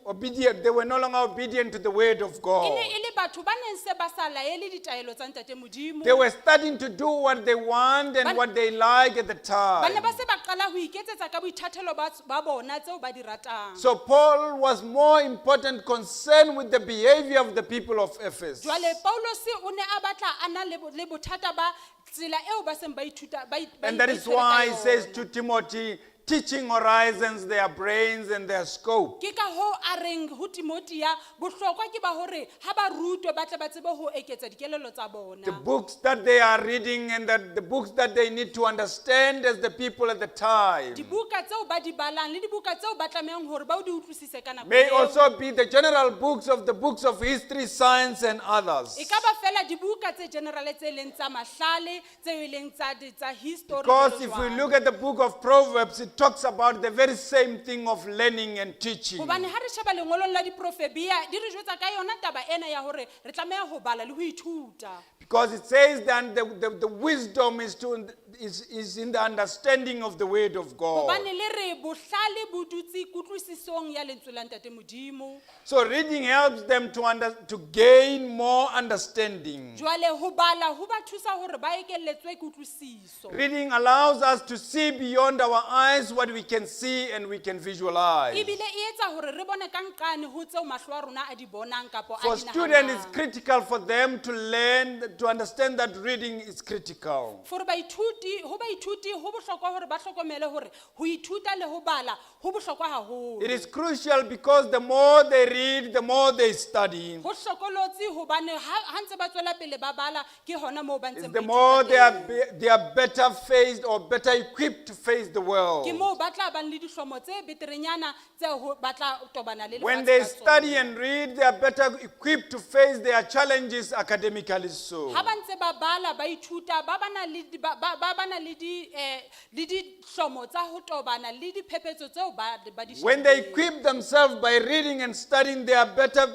obedient, they were no longer obedient to the word of E God. ne e le batho ba neng se ba sa laele ditaelo tsa ntate Modimo. They were starting to do what they want and what they like at the Ba ne time. ba se ba qala ho iketsetsa ka boithatelo ba bona tseo ba di ratang. So Paul was more important concerned with the behavior of the people of Ephesus. Jwale Paulus o ne a batla a na le bothata ba tsela eo ba seng ba ithuta ba And that is itshwere ka why he says yona. to Timothy, teaching horizons their brains and their scope. Ke ka hoo a reng ho Timothea bohlokwa ke ba hore ha ba rutwe ba tle ba tsebe ho eketsa dikelello tsa bona. The books that they are reading and that the books that they need to understand as the people at the time Dibuka tseo ba di balang le dibuka tseo ba tlamehang hore ba o di utlwisise ka nako may eo. also be the general books of the books of history, science, and others. E ka ba fela dibuka tse general tse leng tsa mahlale, tse e leng tsa history Because jwalo if we jwalo. look at the book of Proverbs, it talks about the very same thing of learning and teaching. Hobane ha re sheba lengolong la diprofebia, di re jwetsa ka yona taba ena ya hore re tlameha ho bala le ho ithuta. Because it says that the wisdom is in the understanding of the word of God. Hobane le re bohlale bo dutse kutlwisisong ya lentswe la Ntate Modimo. So reading helps them to gain more understanding. Jwale ho bala ho ba thusa hore ba ekelletswe kutlwisiso. Reading allows us to see beyond our eyes what we can see and we can visualize. Ebile e etsa hore re bone ka nqane ho tseo mahlo a rona a di bonang kapa a For di students, it's nahanang. critical for them to learn, to understand that reading is critical. For baithuti, ho baithuti ho bohlokwa hore ba hlokomele hore ho ithuta le ho bala ho bohlokwa haholo. It is crucial because the more they read, the more they study. Ho hlokolotsi hobane ha ntse ba tswela pele ba bala ke hona moo ba It's ntseng the ba more ithuta they are, teng. they are better faced or better equipped to face the world. Ke moo ba tla bang le dihlomo tse beterenyana tse ho ba tla tobana le When lefatshe they ka study tsona. and read, they are better equipped to face their challenges academically so. Ha ba ntse ba bala ba ithuta ba bana le di- ba na le di, le dihlomo tsa ho tobana le diphephetso tseo ba di When they shebileng. equip themselves by reading and studying, they are better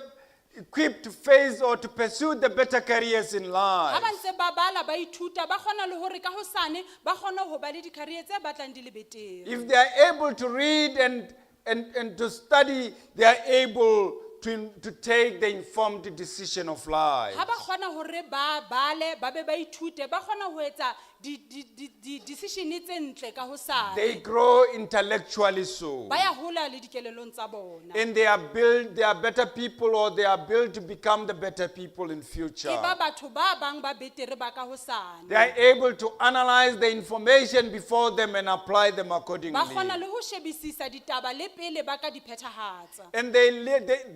equipped to face or to pursue the better careers in Ha life. ba ntse ba bala ba ithuta ba kgona le hore ka hosane ba kgone ho ba le di-career tse batlang di le betere. If they are able to read and to study, they are able to take the informed decision of life. Ha ba kgona hore ba bale ba be ba ithute ba kgona ho etsa di-decision tse ntle ka hosane. They grow intellectually so. Ba ya hola le dikelellong tsa bona. And they are built, they are better people, or they are built to become the better people in future. E ba batho ba bang ba betere ba ka hosane. They are able to analyze the information before them and apply them Ba accordingly. kgona le ho shebisisa ditaba le pele ba ka di phethahatsa. And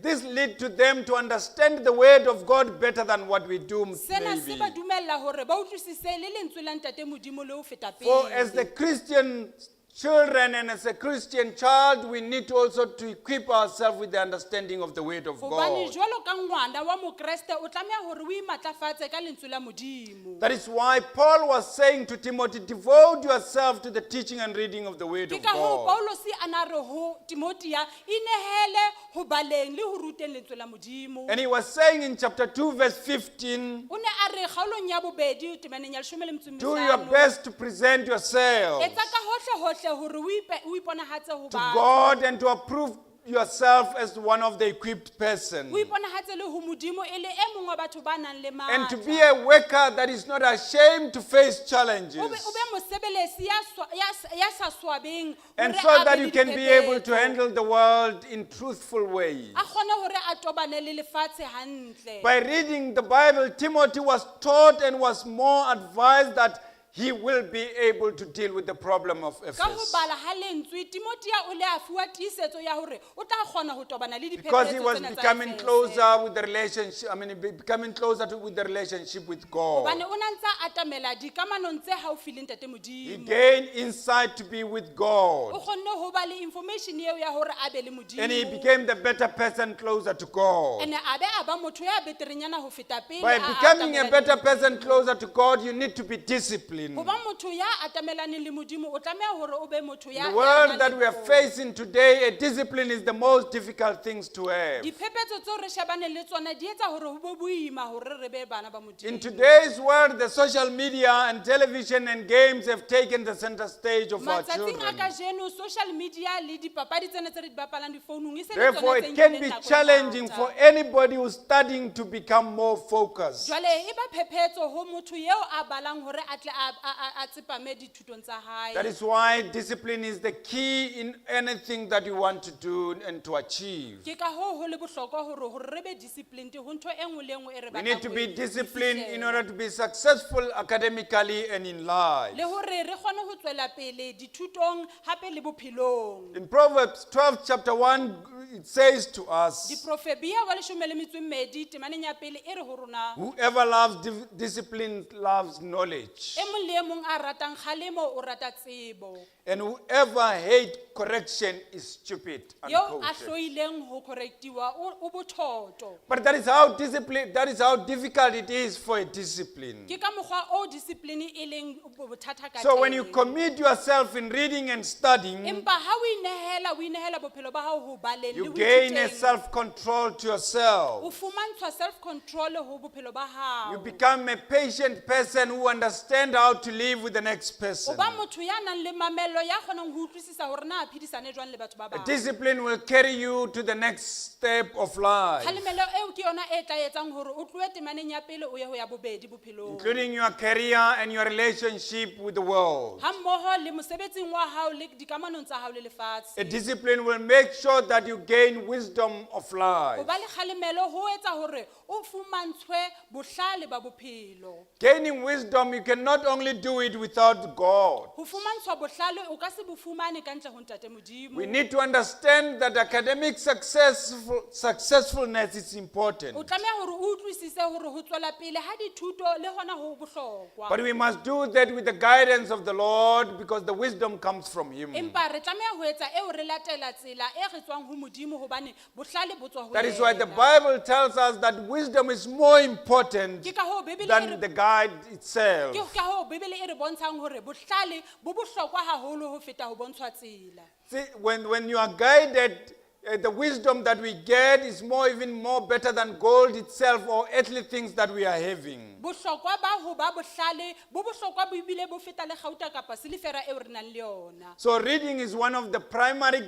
this lead to them to understand the word of God better than what we do Sena se maybe. ba dumella hore ba utlwisise le lentswe la Ntate Modimo le ho feta For as pele. the Christian children and as a Christian child, we need also to equip ourselves with the understanding of the word of Hobane God. jwalo ka ngwana wa Mokreste o tlameha hore o imatlafatse ka lentswe la Modimo. That is why Paul was saying to Timothy, devote yourself to the teaching and reading of the word Ke of ka hoo God. Paulus a na re ho Timothea, inehele ho baleng le ho ruteng lentswe la Modimo. And he was saying in chapter 2, verse 15, O ne a re kgaolong ya bobedi temaneng ya leshome le metso e do your mehlano, best to present yourself Etsa ka hohle hohle hore o iponahatse ho to batho. God and to approve yourself as one of the equipped person. O iponahatse le ho Modimo e le e mong wa batho ba nang le And to be matla. a worker that is not ashamed to face challenges. O be mosebelesi ya sa swabeng And hore so a that be you le can be able to diphephetso. handle the world in truthful ways. A kgone hore a tobane le lefatshe hantle. By reading the Bible, Timothy was taught and was more advised that he will be able to deal with the problem of Ka ho Ephesus. bala ha lentswe, Timothea o le a fuwa tiisetso ya hore o tla kgona ho tobana le Because he diphephetso was tsena tsa becoming Efese. closer with the relationship, I mean, becoming closer with the relationship with God. Hobane o na ntsa atamela dikamanong tse haufi le Ntate He Modimo. gained insight to be with O God. kgonne ho ba le information eo ya hore a be le And he Modimo. became the better person closer to God. Ene a be a ba motho ya beterenyana ho feta pele By a becoming a atamela better le person Modimo. closer to God, you need to be disciplined. Ho ba motho ya atamelaneng le Modimo, o tlameha hore o be motho ya The ya world nang that le we are bokgoni. facing today, a discipline is the most difficult things to have. Diphephetso tseo re shebaneng le tsona di etsa hore ho be boima hore re be bana ba In Modimo. today's world, the social media and television and games have taken the center stage of our Matsatsing a children. kajeno, social media le dipapadi tsena tse re di bapalang difounung, e se le Therefore, tsona tse it can nkileng be nako e challenging ngata. for anybody who's studying to become more focused. Jwale e ba phephetso ho motho eo a balang hore a tle a tsepame dithutong tsa hae. That is why discipline is the key in anything that you want to do and to achieve. Ke ka hoo ho le bohlokwa hore re be disciplined ho ntho e nngwe le e nngwe e re We need batlang to ho be e disciplined in fihlela. order to be successful academically and in life. Le hore re kgone ho tswela pele dithutong hape le bophelong. In Proverbs 12, chapter 1, it says to us, Diprofebia wa leshome le metso e mmedi temaneng ya pele e re ho rona, whoever loves discipline loves knowledge, e mong le e mong a ratang kgalemo o rata tsebo. and whoever hates correction is stupid. Eo a Unquoted. hloileng ho correctiwa o bothoto. But that is how discipline, that is how difficult it is for a discipline. Ke ka mokgwa o discipline e leng bothata ka So when you teng. commit yourself in reading and studying, Empa ha o inehela, o inehela bophelo ba hao ho baleng le you ho gain a ithuteng. self-control to yourself. O fumantshwa self control ho bophelo ba You hao. become a patient person who understands how to live with the next O person. ba motho ya nang le mamello ya kgonang ho utlwisisa hore na a phedisane jwang le batho ba A bang. discipline will carry you to the next step of life, Kgalemelo eo ke yona e tla etsang hore o tlohe temaneng ya pele o ye ho ya bobedi bophelong. including your career and your relationship with the world. Ha mmoho le mosebetsing wa hao le dikamanong tsa hao le A lefatshe. discipline will make sure that you gain wisdom of Ho life. ba le kgalemelo ho etsa hore o fumantshwe bohlale ba bophelo. Gaining wisdom, you cannot only do it without God. Ho fumantshwa bohlale o ka se bo fumane ka ntle ho Ntate Modimo. We need to understand that academic successfulness is important. O tlameha hore o utlwisise hore ho tswela pele ha dithuto le hona ho bohlokwa. But we must do that with the guidance of the Lord because the wisdom comes from Him. Empa re tlameha ho etsa eo re latela tsela e re tswang ho Modimo hobane bohlale bo tswa ho That is why the yena. Bible tells us that wisdom is more important Ke ka hoo Bibele e than re the guide itself. Ke ka hoo Bibele e re bontshang hore bohlale bo bohlokwa haholo ho feta ho bontshwa tsela. See, when you are guided, the wisdom that we get is more, even more better than gold itself or earthly things that we are having. Bohlokwa ba ho ba bohlale bo bohlokwa bo ebile bo feta le kgauta kapa silifera eo re nang le yona. So reading is one of the primary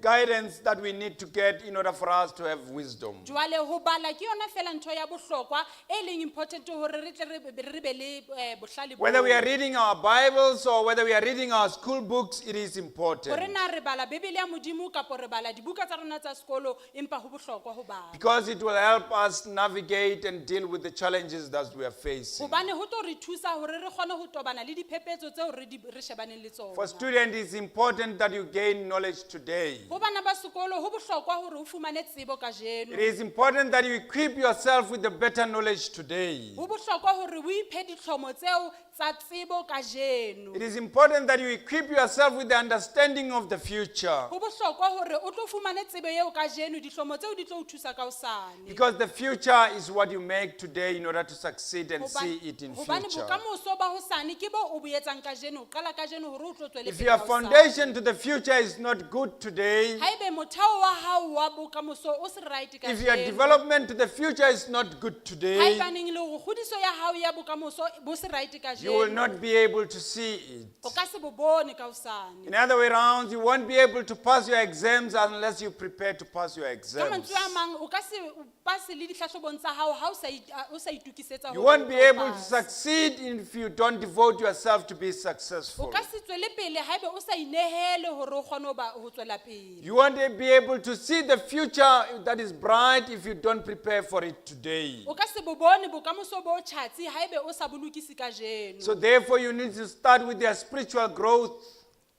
guidance that we need to get in order for us to have wisdom. Jwale ho bala ke yona fela ntho ya bohlokwa e leng important hore re tle re be le bohlale Whether we boo. are reading our Bibles or whether we are reading our school books, it is important. Hore na re bala Bibele ya Modimo kapa re bala dibuka tsa rona tsa sekolo, empa ho bohlokwa ho bala. Because it will help us navigate and deal with the challenges that we are facing. Hobane ho tlo re thusa hore re kgone ho tobana le diphephetso tseo re shebaneng le For tsona. students, it's important that you gain knowledge today. Ho bana ba sekolo ho bohlokwa hore o fumane tsebo kajeno. It is important that you equip yourself with the better knowledge today. Ho bohlokwa hore o iphe ditlhomo tseo tsa tsebo kajeno. It is important that you equip yourself with the understanding of the future. Ho bohlokwa hore o tlo fumane tsebo eo kajeno, dihlomo tseo di tlo o thusa ka hosane. Because the future is what you make today in order to succeed and see it in Hobane future. bokamoso ba hosane ke bo o bo etsang kajeno, o qala kajeno hore o tlo tswele If pele your ka hosane. foundation to the future is not good today, Haebe motheo wa hao wa bokamoso o se right if your kajeno, development to the future is not good today, haebaneng le hore kgodiso ya hao ya bokamoso bo se right you will kajeno, not be able to see it. o ka se bo bone ka hosane. In other way round, you won't be able to pass your exams unless you you prepare to pass your Ka exams. mantswe a mang, o ka se pase le ditlhahlobong tsa hao ha o sa o sa itokisetsa You hore won't o be tlo able to pasa. succeed if you don't devote yourself to be O successful. ka se tswele pele haebe o sa inehele hore o kgone ho tswela pele. You won't be able to see the future that is bright if you don't prepare for it today. O ka se bo bone bokamoso bo tjhatsi haebe o sa bo lokise kajeno. So, therefore, you need to start with your spiritual growth.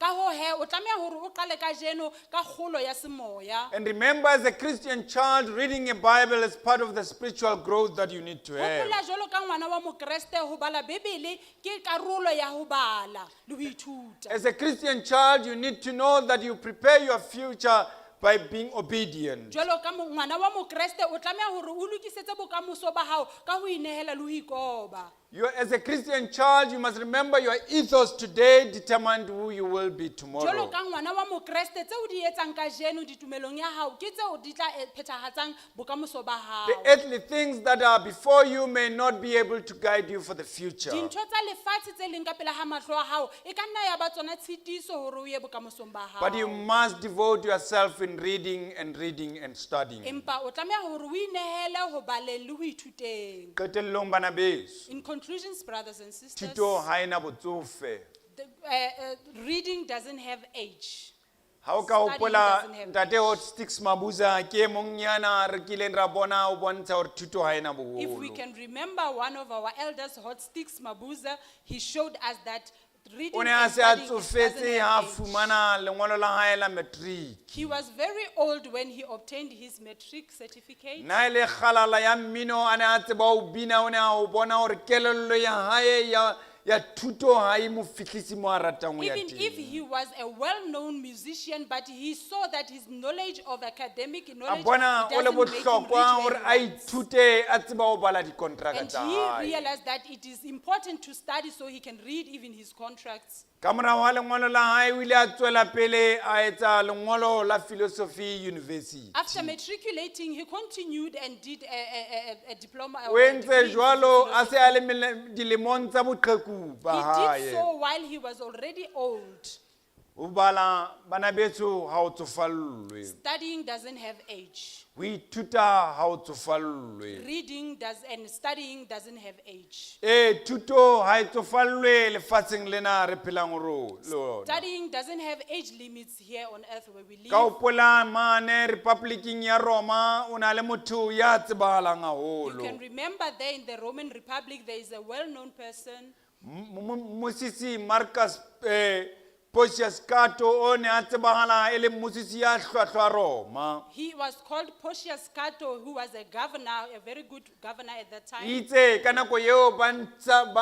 Ka hoo he, o tlameha hore o qale kajeno ka kgolo ya semoya. And remember, as a Christian child, reading a Bible is part of the spiritual growth that you need to have. Hopola jwalo ka ngwana wa mokreste ho bala Bebele ke karolo ya ho bala le ho ithuta. As a Christian child, you need to know that you prepare your future by being obedient. Jwalo ka ngwana wa mokreste o tlameha hore o lokisetse bokamoso ba hao ka ho inehela le ho ikoba. As a Christian child, you must remember your ethos today determined who you will be tomorrow. Jwalo ka ngwana wa mokreste tseo di etsang kajeno ditumelong ya hao ke tseo di tla phethahatsang bokamoso ba hao. The earthly things that are before you may not be able to guide you for the future. Dintho tsa lefatshe tse leng ka pela ha mahlo a hao e ka nna ya ba tsona tshitiso hore o ye bokamosong ba But you hao. must devote yourself in reading and reading and studying. Empa o tlameha hore o inehele ho baleng le ho ithuteng. Qetellong bana beso, In conclusions, brothers and sisters, thuto ha ena botsofe. Reading doesn't have age. Ha o ka Studying hopola doesn't have ntate Hotstix Mabuza ke e mong yana re kileng ra bona o bontsha hore thuto ha ena If we boholo. can remember one of our elders, Hotstix Mabuza, he showed us that reading O ne a and se a studying it doesn't tsofetse ha a have age. fumana lengolo la hae la matric. He was very old when he obtained his matric certificate. Nna e le kgalala ya mmino a ne a tseba ho bina o ne a o bona hore kelello ya hae ya thuto ha e mo fihlise mo a ratang ho ya Even if teng. he was a well-known musician, but he saw that his knowledge of academic A knowledge bona it o le doesn't make him reach bohlokwa where hore he a wants. ithute a tseba ho bala dikontraka And tsa he hae. realized that it is important to study so he can read even his contracts. Ka morao ha lengolo la hae o ile a tswela pele a etsa lengolo la philosophy university. After matriculating, he continued and did a diploma. O a entse degree in jwalo a philosophy. se a le dilemong tsa boqheku ba He hae. did so while he was already old. Ho bala bana beso ha o tsofallwe. Studying doesn't have age. Ho ithuta ha o tsofallwe. Reading does and studying doesn't have age. Ee, thuto ha e tsofallwe lefatsheng lena re phelang ho lona. Studying doesn't have age limits here on earth where we Ka live. hopola mane Republic-ing ya Roma o na le motho ya tsebahalang You haholo. can remember there in the Roman Republic, there is a well-known person. Mmusisi Marcus Porcius Cato o ne a tsebahala e le mmusisi ya hlwahlwa Roma. He was called Porcius Cato, who was a governor, a very good governor at that time. Itse ka nako eo ba ntsa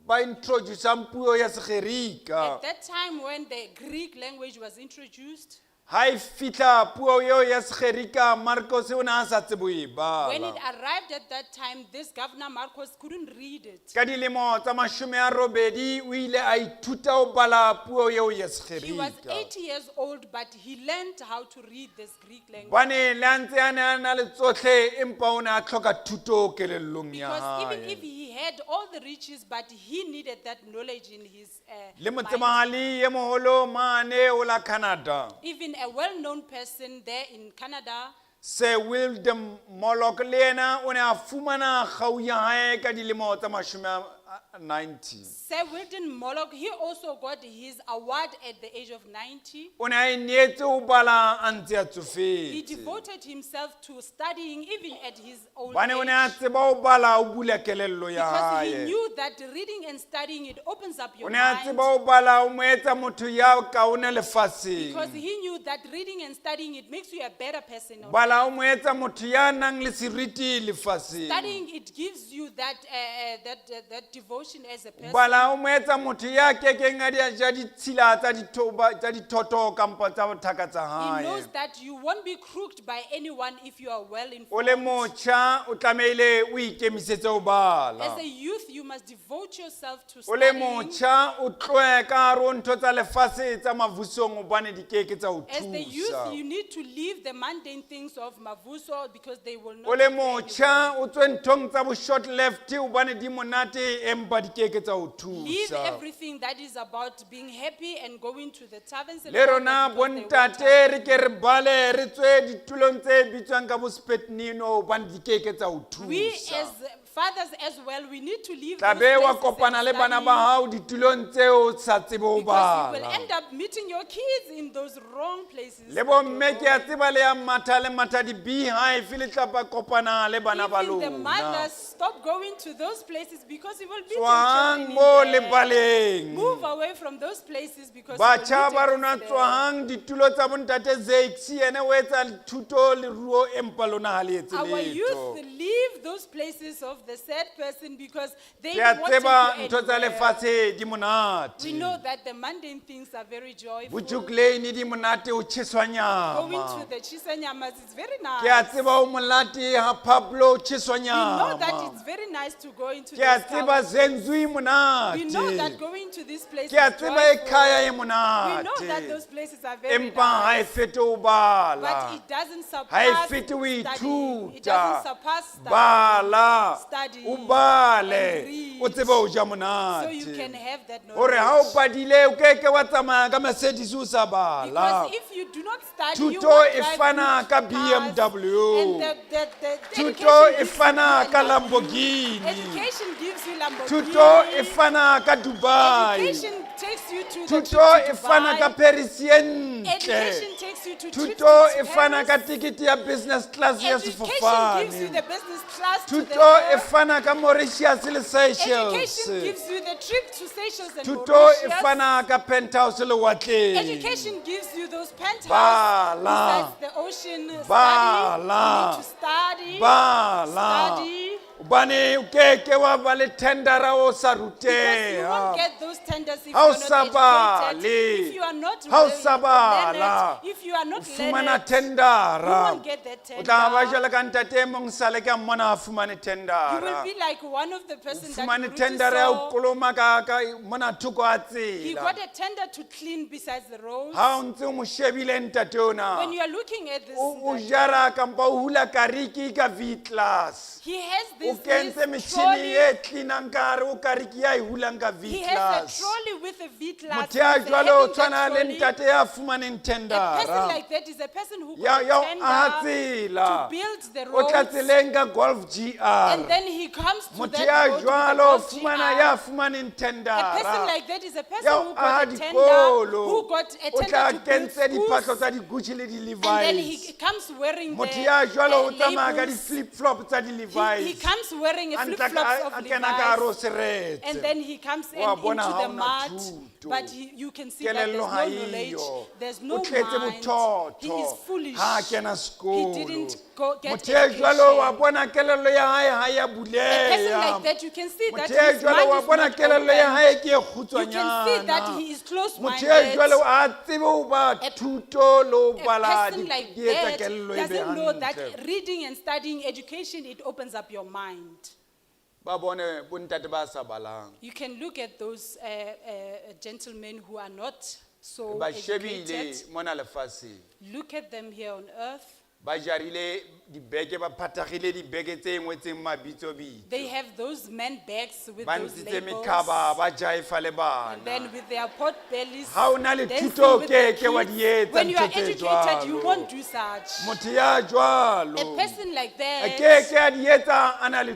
ba introduce-ang puo ya Segerika. At that time when the Greek language was introduced, Ha e fihla puo eo ya Segerika Marcus o ne a sa tsebe ho e when it bala. arrived at that time, this governor Marcos couldn't read it. Ka dilemo tsa 80 o ile a ithuta ho bala puo eo ya He was Segerika. 80 years old, but he learned how to read this Greek language. Bane le a ntse a ne a na le tsohle empa o ne a hloka thuto kelellong ya Because even hae. if he had all the riches, but he needed that knowledge in his Le mind. motsebahali e moholo mane ho la Canada. Even a well-known person there in Canada, Sir William Moloch le yena o ne a fumana kgau ya hae ka dilemo tsa 90. Sir Wilton Moloch, he also got his award at the age of 90. O ne a ineetse ho bala a ntse a He tsofetse. devoted himself to studying even at his old Bane o ne a age. tseba ho bala o bula kelello ya Because he hae. knew that reading and studying, it opens up O your ne a mind. tseba ho bala o mo etsa motho ya kaone lefatsheng. Because he knew that reading and studying, it makes you a better person. Bala o mo etsa motho ya nang le seriti lefatsheng. Studying, it gives you that devotion as a person. Bala o mo etsa motho ya kekeng a di a ja ditshila tsa tsa dithoto kampo tsa thaka tsa He hae. knows that you won't be crooked by anyone if you are well O le informed. motjha o tlamehile o ikemisetse ho bala. As a youth, you must devote yourself to O le studying. motjha o tlohe ka hare ho ntho tsa lefatshe tsa mavusong hobane di keke tsa o As the youth, thusa. you need to leave the mundane things of Mavuso because they will not. O le take you anywhere. motjha o tswe nthong tsa bo short left hobane di monate Empa di keke tsa o Leave thusa. Everything that is about being happy and going to the taverns and Le all that rona because they won't bontate help re you. ke re bale re tswe ditulong tse bitswang ka bo spetnino hobane di keke tsa o We thusa. As fathers as well, we need to leave Tla those be wa places kopana and le bana study ba hao ditulong tseo o sa tsebe ho because you will bala. end up meeting your kids in those wrong places Le that you're bomme ke a going. tseba le ya matha le matha di-beehive le tla ba kopana le bana ba Even the lona. mothers, stop going to those places because you will meet your Tswang children in mo there. lebaleng. Move away from those places because you will Batjha meet ba your rona kids there. tswang ditulo tsa bontate Zakes yena o etsa thuto leruo empa lona ha le etse Our letho. youth, leave those places of the sad person because they Ke a won't take tseba you ntho tsa anywhere. lefatshe di We monate. know that the mundane things are very joyful. Bo-Juke Lane di monate o tjheswa Going nyama. to the Chisanyamas is very Ke a nice. tseba o monate ha Pablo o tjheswa We know that nyama. it's very nice to go into Ke a those tseba towns. Zenzui We know that monate. going to this place Ke a is tseba e joyful. khaya e We know that monate. those places are very Empa ha e nice. fete ho bala. But it doesn't Ha e surpass fete ho studying. It ithuta. doesn't surpass studying. Bala. Study O bale. and read. O tsebe ho ja So you can monate. have that Hore ha o knowledge. badile o keke wa tsamaya ka Mercedes o sa bala. Because if you do not study, you Thuto won't e drive fana good ka cars. BMW. And the Thuto education e gives you fana ka Lamborghini. Lamborghini. Education gives you Lamborghini. Thuto e fana ka Dubai. Education takes you to the trip Thuto to e fana ka Dubai. Paris e ntle. Education takes you to trips Thuto to e fana ka Paris. tekete ya business class ya Education gives you sefofane. the business class to the Thuto e air. fana ka Mauritius le Education Seychelles. gives you the trip to Seychelles and Thuto e Mauritius. fana ka penthouse lewatleng. Education gives you those penthouse Bala. besides the ocean. Study. Bala. You need to study. Bala. Study. Hobane o keke wa ba le tendera o sa Because you won't ruteha. get those tenders if you Ha o are sa not bale. educated. If you are not Ha o sa learned, bala. if you are O not fumana learned, you tendera. won't get that O tla ba tender. jwalo ka ntate e mong sale ka mmona a fumane You will tendera. be like one of the O person that fumane Ruti tendera ya ho saw. koloma ka mona thoko a He tsela. got a tender to clean besides the roads. Ha o ntse o mo shebile ntate ona. When you are looking at this, O jara kampa o hula kariki ka V class. he has O this, kentse this metjhini trolley. e cleanang ka hare o kariki ya e hulang ka V He has a class. trolley with a V class. Motho ya He's jwalo o having that tshwana le trolley. ntate ya fumaneng A person tendera. like that is a person who Ya got ya a o aha tender tsela. to build the O tla roads. tseleng ka Golf GR. And then he comes to Motho that ya road with a jwalo o Golf fumana GR. ya fumaneng A person tendera. like that is a person Ya who o aha got a tender, dikolo. who got a O tender tla to build kentse diphahlo schools, tsa di-Gucci le and then di-Levi's. he comes wearing Motho the ya jwalo o tsamaya ka labels. di-flip flop tsa He di-Levi's. comes wearing a A flip ntla flops of a kena ka hare ho Levi's, seretse. and then he comes in, Wa bona into ha the ona mud. thuto. But you can see that there's Kelello no ha knowledge, eyo. there's O no tletse mind. He is bothotho foolish. ha a kena He sekolo. didn't go get Motho ya jwalo wa education. bona kelello ya hae ha ya A person like buleha. that, you can see that Motho ya his jwalo mind wa is bona not kelello ya open. hae ke e You can see that kgutshwanyana. he is Motho ya jwalo close-minded. ha tsebe ho ba thuto le ho A bala person di like di etsa that kelello e be doesn't know that hantle. reading and studying education, it opens up your mind. Ba bone bontate ba sa balang. You can look at those gentlemen who are not so Ba shebile educated. mona lefatsheng. Look at them here on earth. Ba jarile dibeke ba phathagile dibeke tse ngwetseng mabitsobitso. They have those man bags with Ba those ntshitse labels. mekgaba ba jaifa le And bana. then with their pot bellies. Ha o na le Dancing thuto, o with the keke wa kids. di etsa When you are ntho tse educated, you jwalo. won't do such. Motho ya A jwalo person like a that, keke a di etsa a na le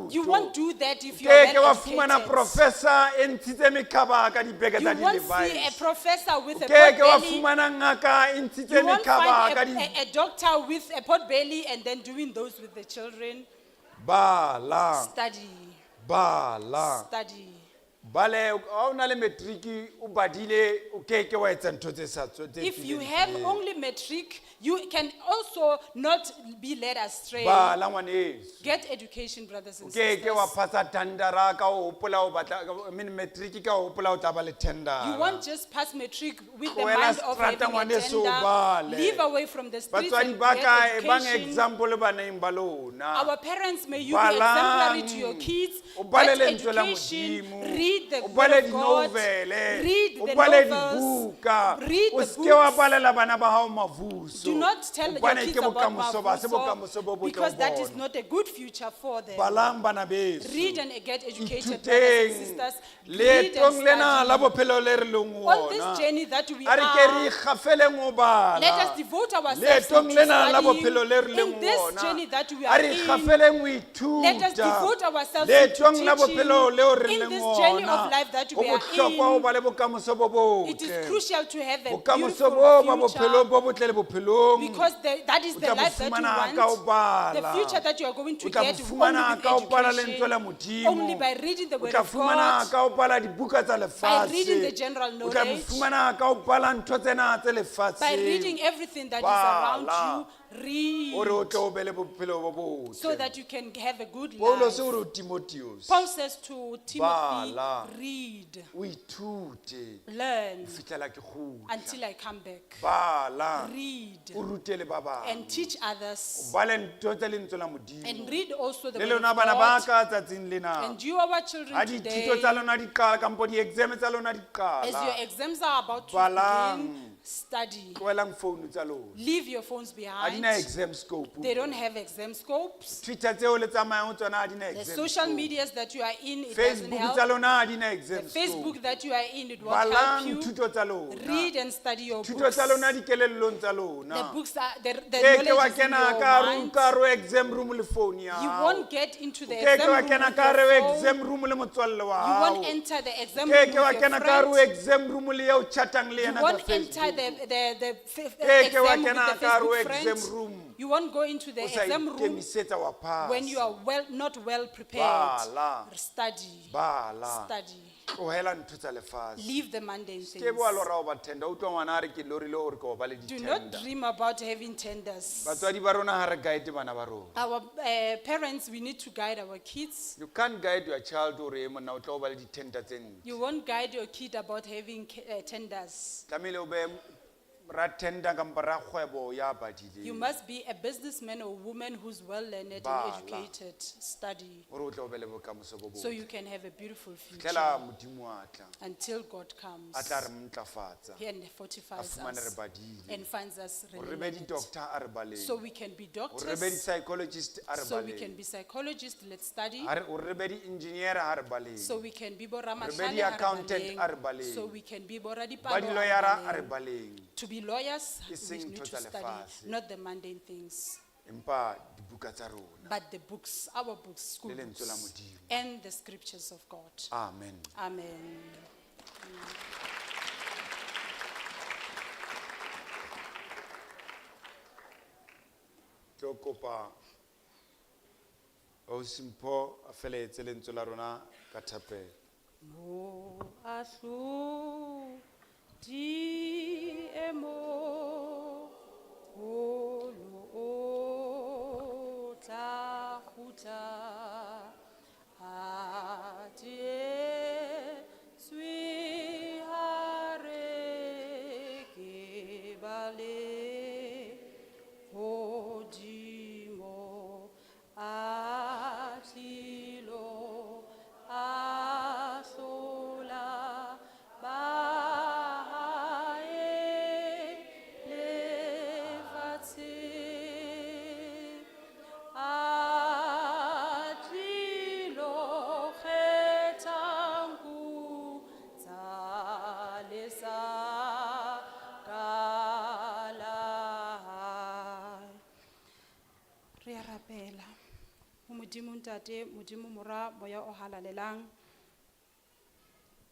you won't thuto. do that if you are Keke well wa fumana educated. professor e ntshitse mekgaba ka dibeke You tsa won't see a di-Levi's. professor with a pot Keke wa belly. fumana ngaka e ntshitse You won't mekgaba find ka a, di a doctor with a pot belly and then doing those with the children. Bala, Study, bala. study. Bale ha o na le matric o badile o keke wa etsa ntho tse sa tse If you tswileng have tseleng. only matric, you can also not be led astray. Bala ngwaneso. Get education, brothers O and keke wa sisters. phasa tendera ka ho hopola o batla, I mean matric ka ho hopola o tla ba le You tendera. won't just pass matric with the Tlohela mind of seterata having a ngwaneso, o tender. bale. Leave away from the streets Batswadi and ba get ka e bang education. example baneng ba lona. Our parents, may you be exemplary to your Balang. kids. O bale Get lentswe la education, Modimo. read Read the O word bale of God. dinovele. Read O the bale novels. dibuka. Read O the seke wa books. balela bana ba hao mavuso. Do not tell your Hobane kids ke about bokamoso ba se bokamoso bo Mavuso botle because ho that is bona. not a good future for them. Balang bana beso. Read and get educated, brothers and Ithuteng. sisters. Read and Leetong lena la study. bophelo le re leng ho On this ona. journey that we A re ke re are, ikgafeleng ho bala. let us devote ourselves Leetong into lena la bophelo le re studying. leng In ho this ona. journey that we A are re in, ikgafeleng ho let us ithuta. devote ourselves into Leetong la bophelo leo re teaching. In leng this ho journey ona. of life that Ho we are bohlokwa ho in, ba le bokamoso bo it is botle. crucial to have a Bokamoso bo ba beautiful bophelong future bo botle le bophelong. because that is O the tla bo life that you fumana ka ho want. bala. The future that you are going to O tla bo get only fumana with ka ho bala lentswe la education, Modimo. only by reading the O word tla of fumana God, ka ho bala dibuka tsa by reading the lefatshe. general O tla bo knowledge, fumana ka ho bala ntho tsena tse by lefatsheng. reading everything that is around Bala. you. Hore o Read tle o be le bophelo bo so botle. that you can have a good Paulus life. o re ho Timotheus, Paul says to Timothy, Bala. read, o ithute learn ho fihlela ke kgutla. until I come back. Bala, Read o rute le ba bang. and teach others Bale ntho tse lentswe la Modimo. and read also the Le word of lona bana ba God. ka tsatsing lena. And you, our children Ha today, dithuto tsa lona di qala kampo di-exam tsa lona di as your qala. exams are about to Balang. begin, study. Tlohelang phone tsa lona. Leave your phones Ha di behind. na exam scope. They don't have exam scopes. Twitter tseo le tsamayang ho tsona ha di na The exam social scope. medias that you are in, it doesn't Facebook tsa help. lona ha di na The exam Facebook scope. that you are in, it won't help Balang you. thuto tsa lona. Read and study your Thuto books. tsa lona dikelellong tsa The lona. books are, the Ke ke wa knowledge is in kena your ka hare ho mind. ka hare ho exam room le phone ya You hao. won't get into the Ke ke exam wa room kena with ka hare ho your phone. exam room le motswalle wa You hao. won't enter the exam Ke room ke wa with your kena ka hare ho friend. exam room le eo chatang le You yena ka won't enter Facebook. the Ke ke wa exam with kena the ka hare ho Facebook exam friend. room. You won't go into the O sa exam room ikemisetsa wa pass. when you are well, not well prepared. Bala. Study, Bala. study. Tlohela ntho tsa lefatshe. Leave the mundane Ke things. bo wa lora ho ba tender. Utlwa ngwana a re ke lorile hore ke ho ba le Do not di-tender. dream about having tenders. Batswadi ba rona ha re guide bana ba rona. Our parents, we need to guide our kids. You can't guide your child hore e monna o tla o ba le di-tender tse ntle. You won't guide your kid about having tenders. Tlamehile o be ra-tender kampo rakgwebo ya You badileng. must be a businessman or woman who's well learned and Bala. educated. Study Hore o tle o be le bokamoso bo so botle. you can have a beautiful future Fihlela Modimo a tla. until God comes A tla re ntlafatsa. and A fortifies fumane re us badile. and finds us Hore re be learned. di-doctor a re baleng. So we can be Hore re be doctors, di-psychologist a re so we can baleng. be psychologists, let's study. Hore re be di-engineer ha re baleng. So we can be Re be boramahlale, di-accountant ha re a re baleng. So baleng. we can be Ba boradipalo, ha re di-lawyer-a a re baleng. baleng. To be lawyers, E we seng need ntho to tsa study, lefatshe. not the mundane things, Empa dibuka tsa rona. but the books, our books, school Le lentswe la books, Modimo. and the scriptures of God. Amen. Amen. Tlo kopa Ausi Mpho a felehetse lentswe la rona ka thapelo. Mo ahlodi e moholo o tla kgutla, a teetswe hare ke ba lehodimo, a tlilo ahlola ba hae lefatshe. A tlilo kgetha nku tsa lesaka la hae. Re a rapela ho Modimo Ntate, Modimo Mora, Moya o Halalelang.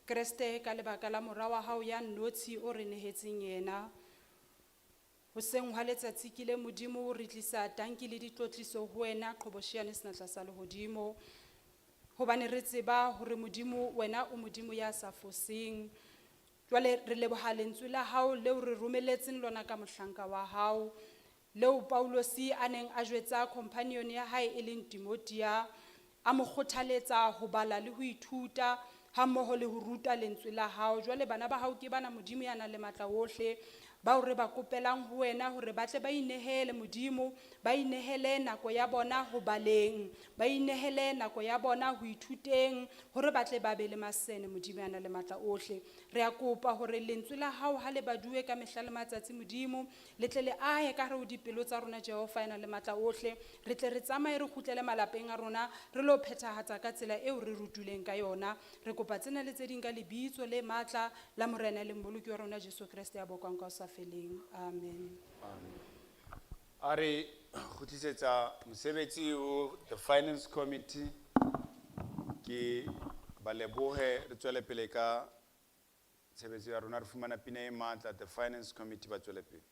Kreste ka lebaka la mora wa hao ya nnotshi o re nehetseng yena. Hoseng hwa letsatsi ke le Modimo re tlisa tanki le ditlotliso ho wena qhobosheane senatla sa lehodimo. Hobane re tseba hore Modimo wena o Modimo ya sa foseng. Jwale re leboha lentswe la hao leo re romeletseng lona ka mohlanka wa hao. Leo Paulosi a neng a jwetsa companion ya hae e leng Timothea, a mo kgothaletsa ho bala le ho ithuta ha mmoho le ho ruta lentswe la hao. Jwale bana ba hao ke bana Modimo ya nang le matla ohle, Bao re ba kopelang ho wena hore ba tle ba inehele Modimo, ba inehele nako ya bona ho baleng, ba inehele nako ya bona ho ithuteng hore ba tle ba be le masene Modimo ya nang le matla ohle. Re a kopa hore lentswe la hao ha le baduwe ka mehla le matsatsi Modimo, le tle le ahe ka hare ho dipelo tsa rona Jehova ya nang le matla ohle. Re tle re tsamaye re kgutlele malapeng a rona re lo phethahatsa ka tsela eo re rutilweng ka yona. Re kopa tsena le tse ding ka lebitso le matla la Morena le Mmoloki wa rona Jesu Kreste ya bokwang ka ho sa feleng. Amen. A re kgutlisetsa mosebetsi ho the finance committee ke ba lebohe re tswele pele ka tshebetso ya rona re fumana pina e matla the finance committee ba tswele pele.